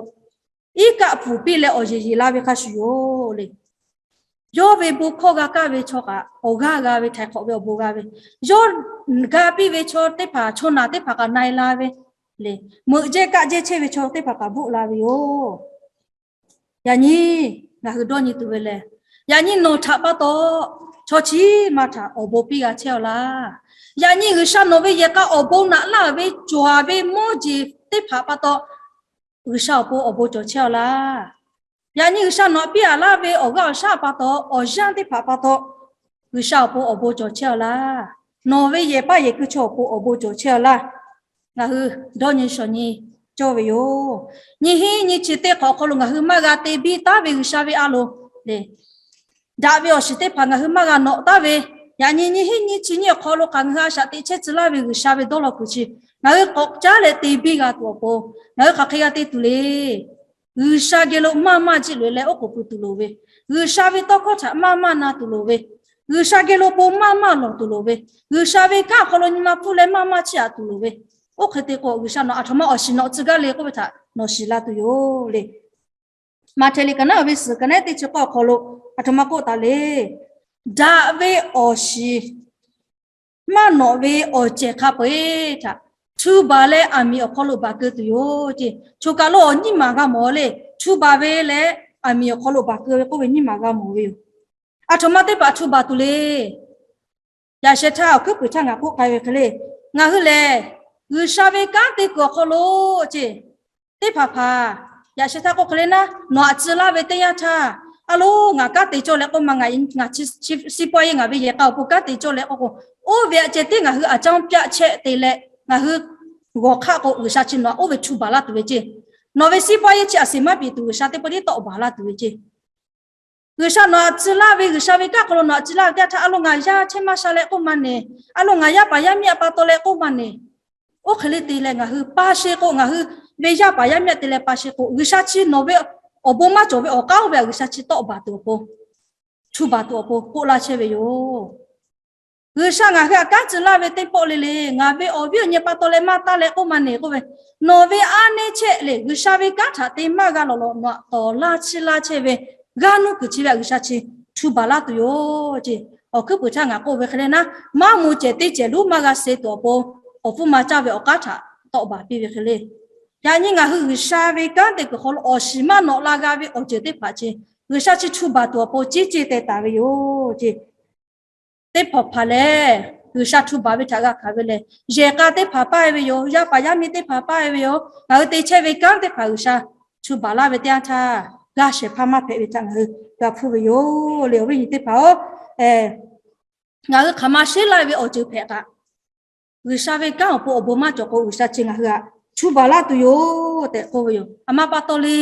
iˉ kaˆ pfuhˍ piˇ leh awˬ yeˬ yeˬ la ve hk'a shuˍ yoˬ le. Yawˇ ve bon hkawˇ g'a kaˇ ve chaw kaꞈ awˬ g'aˇ g'a ve, htaiˍ hk'awꞈ ve awˬ bon g'a ve, yawˇ ga piˇ ve chaw teˇ hpaˍ, chaw naˬ teˇ hpaˍ kaꞈ na e la ve le, meuꞈ jehˇ kaˆ jehˇ chehˇ ve chaw teˇ hpaˍ kaꞈ bvuhˆ la ve yoˬ. Yaꞈ nyi ngaˬ hui dawˇ nyi tuˬ ve lehˬ, yaꞈ nyi nawˬ htaꞈ pa taw chaw chi ma htaꞈ awˬ bon piˇ g'a chehˇ-aw laˇ. Yaꞈ nyi G'uiˬsha nawˬ ve yehˬ k'a awˬ bon naꞈ laˇ ve cawˬ ve mawˇ jeˬ teˇ hpaˍ pa taw, G'uiˬsha awˬ pon awˬ bon cawˬ chehˇ-aw laˇ. Yaꞈ nyi G'uiˬsha nawˬ htaꞈ piˇ-a laˇ ve awˬ g'aˇ awˬ shaˉ pa taw, awˬ yanˇ teˇ hpaˍ pa taw, G'uiˬsha awˬ pon awˬ bon cawˬ chehˇ-aw laˇ. Nawˬ ve yehˬ paˇ yehˬ ku chaw awˬ pon awˬ bon cawˬ chehˇ-aw laˇ. Ngaˬ hui dawˇ nyi shawˍ nyi cawˇ ve yoˬ. Nyiˇ hinˉ nyiˇ chi teˇ hk'awꞈ awˬ hk'aw lo ngaˬ hui maˇ g'a te biˇ taˉ ve G'uiˬsha ve a loˍ le, daꞈ ve awˬ shiˍ teˇ hpaˍ ngaˬ hui maˇ g'a nawꞈ taˉ ve, yaꞈ nyi nyiˇ hinˉ nyiˇ chi nyiˇ awˬ hk'aw lo kaꞈ ngaˬ hui a shaꞈ teꞈ chehˇ tcuh laˇ ve G'uiˬsha ve dawˇ law kuiˬ chi ngaˬ hui k'awꞈ caˉ leh te biˇ g'a tuˬ awˬ pon, ngaˬ hui hk'aˬ hk'e g'a te tuˬ le. G'uiˬsha geh lo maˇ maˇ jiˆ loꞈ e leh oˉ k'oˍ pui tuˬ loˍ ve, G'uiˬsha ve tawˇ hkawˇ htaꞈ maˇ maˇ na tuˬ loˍ ve, G'uiˬsha geh lo bon maˇ maˇ lawˬ tuˬ loˍ ve, G'uiˬsha ve kanˉ awˬ hk'aw lo nyi ma pfuhˇ leh maˇ maˇ chiˇ aꞈ tuˬ loˍ ve, oˇ hk'e te k'o G'uiˬsha nawˬ aˬ htoꞈ ma awˬ shiˍ nawꞈ tcuh gaˇ le k'oˆ ve htaꞈ nawˬ shiˍ la tuˬ yoˬ le. Maꞈhtehˍ liꞈ kaꞈ naˉ ve suhˍ kaꞈ naˉ teˇ chi k'awˇ awˬ hk'aw lo aˬ htoꞈ ma k'oˆ taˍ le. Daꞈ ve awˬ shiˍ maˇ nawꞈ ve awˬ cehˬ hk'a peu-eˬ htaꞈ htu baˬ leh aˬ miˍ awˬ hk'aw lo baˬ keu tuˬ yoˬ ce. Choˬ kaˬ lo awˬ nyiˇ maˬ g'a mawˬ le. Htu baˬ ve leh aˬ miˍ awˬ hk'aw lo baˬ keu ve k'oˆ ve nyiˇ maˬ g'a mawˬ ve yoˬ. Aˬ htoꞈ ma teˇ hpaˍ htu baˬ tuˬ le. Yaꞈ sheh htaˇ awˬ hkuiˉ puiˍ htaˇ ngaˬ k'oˆ k'ai ve hk'e le, ngaˬ hui lehˬ G'uiˬsha ve kanˉ te kuiˬ awˬ hk'aw lo ce, teˇ hpaˍ hpaˍ, yaꞈ sheh htaˇ k'oˆ hk'e le naˉ, nawˬ aꞈ tcuh laˇ ve teˇ yanˇ htaˇ, a lo, ngaˬ kanˉ te cawˇ leh k'oˆ ma, ngaˬ siˉ paw yeˇ ngaˬ ve yehˬ k'a awˬ pon kanˉ te cawˇ leh k'oˆ k'o, oˇ ve aꞈ ceh tiˉ ngaˬ hui aꞈ caˇ pyaˆ chehˇ te leh ngaˬ hui g'awˬ hk'aˆ k'o, G'uiˬsha chi nawˬ aꞈ oˇ ve htu baˬ laˇ tuˬ ve ce. Nawˬ ve siˉ paw yeˇ chi aˬ seˍ maˇ piˍ tuˬ G'uiˬsha teˇ pawˆ tiˉ tawˆ baˬ laˇ tuˬ ve ce. G'uiˬsha nawˬ aꞈ tcuh laˇ ve, G'uiˬsha ve kanˉ hk'aw lo nawˬ aꞈ tcuh laˇ ve teˇ yanˇ htaˇ, a lo, ngaˬ yaˇ chehˇ maˇ sha leh k'oˆ ma neˬ, a lo, ngaˬ yaˇ paˍ yaˇ miˇ a pa taw leh k'oˆ ma neˬ. Oˇ hk'e le te leh ngaˬ hui pa sheˍ k'o, ngaˬ hui ve yaˇ paˍ yaˇ miˇ te leh pa sheˍ k'o, G'uiˬsha chi nawˬ ve awˬ bon maˇ cawˬ ve awˬ k'aˉ oˇ ve htaꞈ G'uiˬsha chi tawˆ baˬ tuˬ awˬ pon, htu baˬ tuˬ awˬ pon k'oˆ laˇ chehˇ ve yoˬ. G'uiˬsha ngaˬ hui aꞈ kanˉ tcuh laˇ ve teˇ pawˆ le le, ngaˬ ve awˬ viˉ awˬ nyi pa taw leh maˇ taˇ leh k'oˆ ma neˬ k'oˆ ve, nawˬ ve aˉ neˉ chehˇ le G'uiˬsha ve kanˉ htaꞈ te maˇ g'a lawˬ lawˬ nawˬ aꞈ tawˍ laˇ chiˇ laˇ chehˇ ve g'aˇ nuˇ kuiˬ chi ve htaꞈ G'uiˬsha chi htu baˬ laˇ tuˬ yoˬ ce. Awˬ hkuiˉ puiˍ htaˇ ngaˬ k'oˆ ve hk'e le naˉ, maˇ moˍ cehˬ teˇ cehˬ lonˉ maˇ g'a suh tuˬ awˬ pon, awˬ hpfuhˇ ma caˇ ve awˬ k'aˉ htaꞈ tawˆ baˬ piˇ ve hk'e le. Yaꞈ nyi ngaˬ hui G'uiˬsha ve kanˉ te kuiˬ hk'aw lo awˬ shiˍ maˇ nawꞈ la g'a ve awˬ ceuˬ teˇ hpaˍ ce, G'uiˬsha chi htu baˬ tuˬ awˬ pon ciˉ ceˇ teh taˍ ve yoˬ ce. Teˇ hpaˍ hpaˍ lehˬ, G'uiˬsha htu baˬ ve htaꞈ g'a hkanˍ ve lehˬ, yehˬ k'a teˇ hpaˍ paˇ e ve yoˬ. Yaˇ paˍ yaˇ miˇ teˇ hpaˍ paˇ e ve yoˬ. Ngaˬ hui te chehˇ ve kanˉ teˇ hpaˍ G'uiˬsha htu baˬ laˇ ve teˇ yanˇ htaˇ, g'aˇ shehˍ hpaˇ maˇ hpehꞈ ve htaꞈ ngaˬ hui g'a hpuˇ ve yoˬ le, awˬ viˉ nyi teˇ hpaˍ-oˬ. Ngaˬ hui hk'aˬ ma sheˉ laˇ ve awˬ ceuˬ hpehꞈ kaꞈ, G'uiˬsha ve kanˉ awˬ pon awˬ bon maˇ cawˬ k'o, G'uiˬsha chi ngaˬ hui htaꞈ htu baˬ laˇ tuˬ yoˬ tehꞈ k'oˆ ve yoˬ. Aˬ ma pa taw le,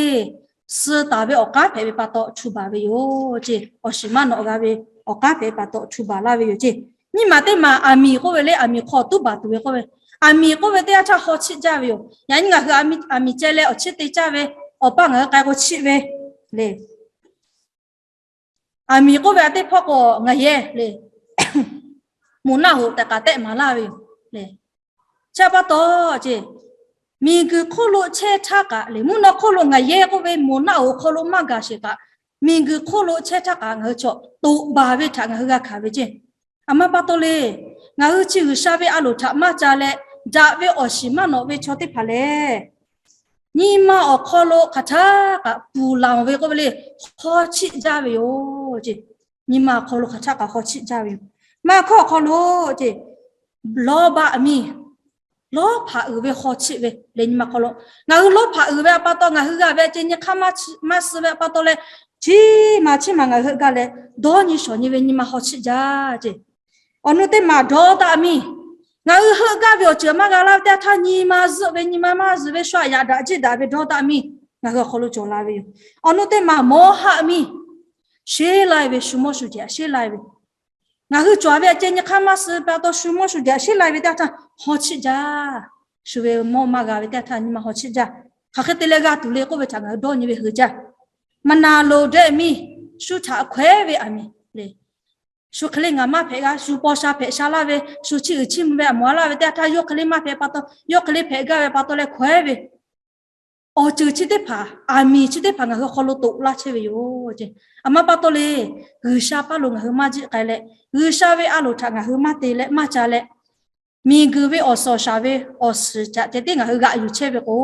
suh taˍ ve awˬ k'aˉ hpehꞈ ve pa taw htu baˬ ve yoˬ ce. Awˬ shiˍ maˇ nawꞈ g'a ve awˬ k'aˉ hpehꞈ ve pa taw htu baˬ laˇ ve yoˬ ce. Nyiˇ maˬ teˇ maˬ aˬ miˍ k'oˆ ve le, aˬ miˍ hk'aw tuˉ baˬ tuˬ ve k'oˆ ve, aˬ miˍ k'oˆ ve teˇ yanˇ htaˇ haw chiˆ jaˇ ve yoˬ. Yaꞈ nyi ngaˬ hui aˬ miˍ ceh leh awˬ chiˇ te caˇ ve, awˬ pa ngaˬ hui k'ai k'o chiˆ ve le. Aˬ miˍ k'oˆ ve aꞈ teˇ hpawˇ k'o ngaˬ yehˇ le, moˬ naˆ hoꞈ tehꞈ k'aꞈ tehˆ maˍ laˇ ve yoˬ le. Chi pa taw ce, miˬguiˬ hk'oˆ lo chehˇ htaˇ kaꞈ le, mvuhˇ naw hk'oˆ lo ngaˬ yehˇ k'oˆ ve moˬ naˆ hoꞈ hk'aw lo maˇ gaˬ sheˍ kaꞈ, miˬguiˬ hk'oˆ lo chehˇ htaˇ kaꞈ ngaˬ hui chaw toꞈ baˬ ve htaꞈ ngaˬ hui g'a hkanˍ ve ce. Aˬ ma pa taw le, ngaˬ hui chi G'uiˬsha ve a loˍ htaꞈ maˇ ca leh, daꞈ ve awˬ shiˍ maˇ nawꞈ ve chaw teˇ hpaˍ lehˬ, nyi ma awˬ hk'aw lo hk'aˬ htaˇ kaꞈ puˬ laˬ ve k'oˆ ve le, haw chiˆ jaˇ ve yoˬ ce. Nyi ma awˬ hk'aw lo hk'aˬ htaˇ kaꞈ haw chiˆ jaˇ ve yoˬ. Maˇ hkawˇ awˬ hk'aw lo ce, lawˇ baˆ miˇ, lawˇ hpaꞈ uiˍ ve haw chiˆ ve le, nyi ma awˬ hk'aw lo. Ngaˬ hui lawˇ hpaꞈ uiˍ ve aꞈ pa taw, ngaˬ hui g'a ve ce nyi hk'aˇ maˇ suh ve aꞈ pa taw leh, chi maˬ chi maˬ ngaˬ hui heuˆ gaˇ leh, dawˇ nyi shawˍ nyi ve nyi ma haw chiˆ jaˇ ce. Awˬ nu teˇ maˬ dawˇ daˆ miˇ, ngaˬ hui heuˆ gaˇ ve awˬ ceuˬ maˇ g'a laˇ ve teˇ yanˇ htaˇ nyi ma zuhˆ ve, nyi ma maˇ zuhˆ ve shu aꞈ yaꞈ daꞈ jiˆ daꞈ ve dawˇ daˆ miˇ ngaˬ hui awˬ hk'aw lo cawˬ la ve yoˬ. Awˬ nu teˇ maˬ mawˇ haˆ miˇ, sheˉ lai ve shu mawˇ shu jehˬ aꞈ sheˉ lai ve, ngaˬ hui cawˬ ve aꞈ ceh nyi hk'aˇ maˇ suh pa taw shu mawˇ shu jehˬ aꞈ sheˉ lai ve teˇ yanˇ htaˇ haw chiˆ jaˇ. Shu ve mawˇ maˇ g'a ve teˇ yanˇ htaˇ nyi ma haw chiˆ jaˇ. Hk'aˬ hk'e te leh g'a tuˬ le k'oˆ ve htaꞈ ngaˬ hui dawˇ nyi ve hui jaˇ. Maˍ naˍ loˍ dehꞈ miˇ, shu htaꞈ hkawehˉ ve aˬ miˍ le. Shu hk'e le ngaˬ maˇ hpehꞈ g'a, shu paw sha hpehꞈ sha laˇ ve, shu chiˇ uiˍ chiˇ mvuh ve aˬ moˍ a laˇ ve teˇ yanˇ htaˇ yawˇ hk'e le maˇ hpehꞈ pa taw, yawˇ hk'e le hpehꞈ gaˇ ve pa taw leh hkawehˉ ve awˬ ceuˬ chi teˇ hpaˍ, aˬ miˍ chi teˇ hpaˍ ngaˬ hui awˬ hk'aw lo toꞈ laˇ chehˇ ve yoˬ. Aˬ ma pa taw le, G'uiˬsha paˇ lo ngaˬ hui maˇ jiˆ k'ai leh, G'uiˬsha ve a loˍ htaꞈ ngaˬ hui maˇ te leh maˇ ca leh, miˬguiˬ ve awˬ suhˍ shaˍ ve awˬ suhˍ caꞈ ceh tiˉ ngaˬ hui g'aꞈ yuˬ chehˇ ve k'o,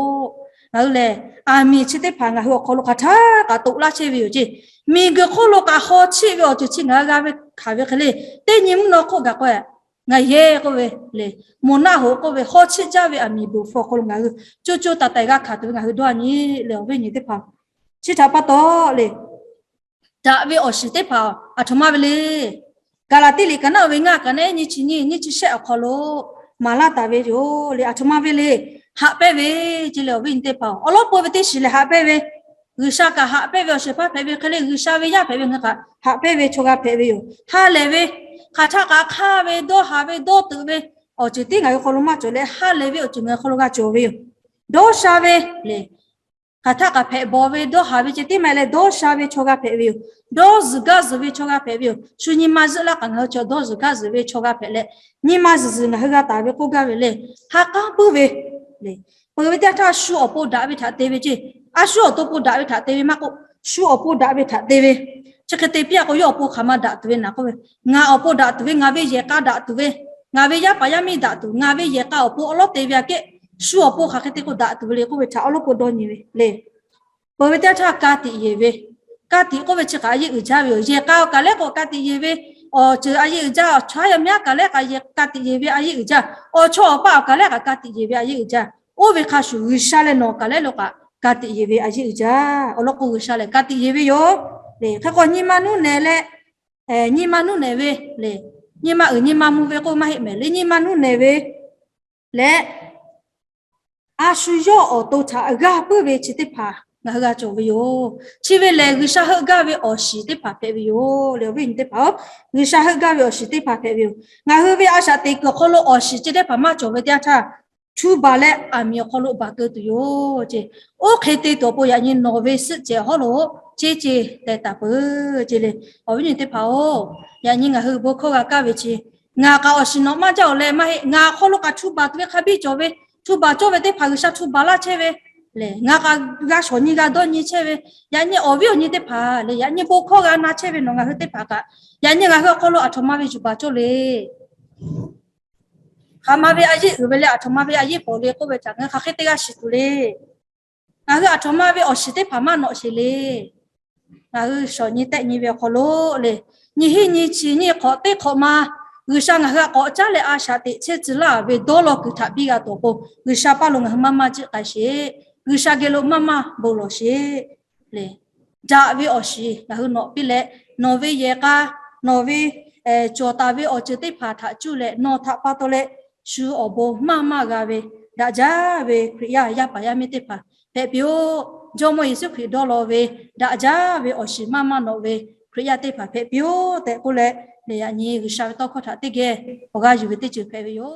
ngaˬ hui lehˬ aˬ miˍ chi teˇ hpaˍ ngaˬ hui awˬ hk'aw lo hk'aˬ htaˇ kaꞈ toꞈ laˇ chehˇ ve yoˬ ceˇ. Miˬguiˬ hk'oˆ lo kaꞈ haw chiˆ ve awˬ ceuˬ chi ngaˬ hui g'a ve hkanˍ ve hk'e le, teˇ nyi mvuhˇ naw hk'oˆ gaˬ k'o, ngaˬ yehˬ k'oˆ ve le, moˬ naˆ hoꞈ k'oˆ ve haw chiˆ jaˇ ve aˬ miˍ beuˬ hpu awˬ hk'aw lo ngaˬ hui co co taiˍ taiˍ g'a hkanˍ tuˬ ve ngaˬ hui dawˇ nyi le awˬ viˉ nyi teˇ hpaˍ. Chi htaꞈ pa taw le, daꞈ ve awˬ shiˍ teˇ hpaˍ aˬ htoꞈ ma ve le. Gaˍlaˍtiˆ liꞈ kaꞈ naˆ ve ngaˇ kaꞈ naˆ nyiˇ chi nyiˇ nyiˇ chi shehˆ awˬ hk'aw lo maˍ laˇ taˍ ve yoˬ le. Aˬ htoꞈ ma ve le, haꞈ pehnˇ ve ceˇ le awˬ viˉ nyi teˇ hpaˍ. Awˬ lawn peuˬ ve teˇ shiˍ lehˬ haꞈ pehnˇ ve, G'uiˬsha kaꞈ haꞈ pehnˇ ve awˬ shehˍ hpaˇ hpehꞈ ve hk'e le, G'uiˬsha ve yaˇ hpehꞈ ve ngaˬ hui kaꞈ haꞈ pehnˇ ve chaw g'a hpehꞈ ve yoˬ. Ha lehˬ ve, hk'aˬ htaˆ kaꞈ hk'aˇ ve, dawˇ haˍ ve, dawˇ teuꞈ ve awˬ ceuˬ tiˉ ngaˬ hui hk'aw lo maˇ cawˬ leh, ha lehˬ ve awˬ ceuˬ ngaˬ hui hk'aw lo g'a cawˬ ve yoˬ. Dawˇ sha ve le, hk'aˬ htaˆ kaꞈ hpehꞈ bawˬ ve, dawˇ haˍ ve ceh tiˉ maˇ heˆ leh dawˇ sha ve chaw g'a hpehꞈ ve yoˬ. Dawˇ zuhˬ gaˇ zuhˬ ve chaw g'a hpehꞈ ve yoˬ. Shu nyi ma zuhˆ laˇ kaꞈ ngaˬ hui chaw dawˇ zuhˬ gaˇ zuhˬ ve chaw g'a hpehꞈ leh, nyi ma zuhˬ zuhˬ ngaˬ hui g'a taˍ ve k'oˆ gaˇ ve le. Ha k'aˉ puiˉ ve le, peuˬ ve teˇ yanˇ htaˇ shu awˬ pon daꞈ ve htaꞈ te ve ceˇ. A shu awˬ to pon daꞈ ve htaꞈ te ve maˇ k'oˆ, shu awˬ pon daꞈ ve htaꞈ te ve. Chi hk'e te piˇ a k'o, yawˇ awˬ pon hk'aˬ ma daꞈ tuˬ ve naˍ k'oˆ ve, ngaˬ awˬ pon daꞈ tuˬ ve, ngaˬ ve yehˬ k'a daꞈ tuˬ ve, ngaˬ ve yaˇ paˍ yaˇ miˇ daꞈ tuˬ, ngaˬ ve yehˬ k'a awˬ pon awˉ lawˉ te ve aꞈ kehˉ, shu awˬ pon hk'aˬ hk'e te k'o daꞈ tuˬ ve le k'oˆ ve htaꞈ awˉ lawˉ pon dawˇ nyi ve le. Peuˬ ve teˇ yanˇ htaˇ ka tiꞈ yeˬ ve, ka tiꞈ k'oˆ ve chi kaꞈ a yeˆ uiˍ jaˇ ve yoˬ. Yehˬ k'a awˬ kaˬ lehˉ k'o ka tiꞈ yeˬ ve, awˬ ceuˬ a yeˆ uiˍ jaˇ, awˬ chawˇ yaˇ miˇ haˉ kaˬ lehˉ ka tiꞈ yeˬ ve a yeˆ uiˍ jaˇ, awˬ chawˇ awˬ paˆ awˬ kaˬ lehˉ kaꞈ ka tiꞈ yeˬ ve a yeˆ uiˍ jaˇ. Oˇ ve hk'a shuˍ G'uiˬsha leh nawˬ kaˬ lehˉ lo kaꞈ ka tiꞈ yeˬ ve a yeˆ uiˍ jaˇ. Awˬ lawn k'o G'uiˬsha lehˬ ka tiꞈ yeˬ ve yoˬ. Hk'e k'o nyi ma nuˇ nehˬ leh, nyi ma nuˇ nehˬ ve le, nyi ma uiˍ nyi ma mvuh ve k'oˆ maˇ heˆ mehˍ le, nyi ma nuˇ nehˬ ve leh, a shu yawˇ awˬ to htaꞈ g'aˇ puiˉ ve chi teˇ hpaˍ ngaˬ hui g'a cawˬ ve yoˬ. Chi ve lehˬ G'uiˬsha heuˆ gaˇ ve awˬ shiˍ teˇ hpaˍ hpehꞈ ve yoˬ le awˬ viˉ nyi teˇ hpaˍ-oˬ. G'uiˬsha heuˆ gaˇ ve awˬ shiˍ teˇ hpaˍ hpehꞈ ve yoˬ. Ngaˬ hui ve a shaꞈ teꞈ kuiˬ awˬ hk'aw lo awˬ shiˍ chi teˇ hpaˍ maˇ cawˬ ve teˇ yanˇ htaˇ, chu baˬ leh aˬ miˍ awˬ hk'aw lo baˬ keu tuˬ yoˬ ceˇ. Oˇ hk'e te tuˬ awˬ pon yaꞈ nyi nawˬ ve suhˆ cehˬ hawˉ lo ceˇ ceˇ teh taˍ peuˬ ceˇ le. Awˬ viˉ nyi teˇ hpaˍ-oˬ, yaꞈ nyi ngaˬ hui bon hkawˇ g'a kaˇ ve chi, ngaˬ kaꞈ awˬ shiˍ nawꞈ maˇ jaˇ-oˬ leh maˇ heˆ. Ngaˬ awˬ hk'aw lo kaꞈ chu baˬ tuˬ ve hk'a biˇ cawˬ ve, chu baˬ cawˇ ve teˇ hpaˍ G'uiˬsha chu baˬ laˇ chehˇ ve le. Ngaˬ kaꞈ g'a shawˍ nyi g'a dawˇ nyi chehˇ ve, yaꞈ nyi awˬ viˉ awˬ nyi teˇ hpaˍ le, yaꞈ nyi bon hkawˇ g'a na chehˇ ve nawˬ ngaˬ hui teˇ hpaˍ kaꞈ, yaꞈ nyi ngaˬ hui awˬ hk'aw lo aˬ htoꞈ ma ve yuˬ baˬ cawˇ le. Hk'aˬ ma ve a yeˆ uiˍ ve leh aˬ htoꞈ ma ve a yeˆ pawˍ le k'oˆ ve htaꞈ ngaˬ hui hk'aˬ hk'e te g'a shiˍ tuˬ le. Ngaˬ hui aˬ htoꞈ ma ve awˬ shiˍ teˇ hpaˍ maˇ nawꞈ sheˍ le. Ngaˬ hui shawˍ nyi tehˆ nyi ve awˬ hk'aw lo le, nyiˇ hinˉ nyiˇ chi nyiˇ hk'awꞈ teˇ hk'awꞈ ma, G'uiˬsha ngaˬ hui htaꞈ k'awꞈ caˉ leh a shaꞈ teꞈ chehˇ tcuh laˇ ve dawˇ law kuiˬ htaꞈ biˇ g'a tuˬ awˬ pon, G'uiˬsha paˇ lo ngaˬ hui maˇ maˇ jiˆ k'ai sheˍ. G'uiˬsha geh lo maˇ maˇ bon lawˬ sheˍ le. Daꞈ ve awˬ shiˍ ngaˬ hui nawꞈ piˇ leh, nawˬ ve yehˬ k'a, nawˬ ve cawˬ taˍ ve awˬ ceuˬ teˇ hpaˍ htaꞈ cuˇ leh nawˬ htaꞈ pa taw leh, shu awˬ bon maˇ maˇ g'a ve, daꞈ jaˇ ve Hkriꞈ yaˇ yaˇ paˍ yaˇ miˇ teˇ hpaˍ hpehꞈ piˇ-oˆ. Jawˇmawˇ Yeˍsuˆ Hkriꞈ dawˇ law ve daꞈ jaˇ ve awˬ shiˍ maˇ maˇ nawꞈ ve Hkriꞈ yaˇ teˇ hpaˍ hpehꞈ piˇ-oˆ tehꞈ k'oˆ leh, yaꞈ nyi G'uiˬsha ve tawˇ hkawˇ htaꞈ teˇ geh awˬ g'aˇ yuˬ ve teˇ ceuˬ hpehꞈ ve yoˬ.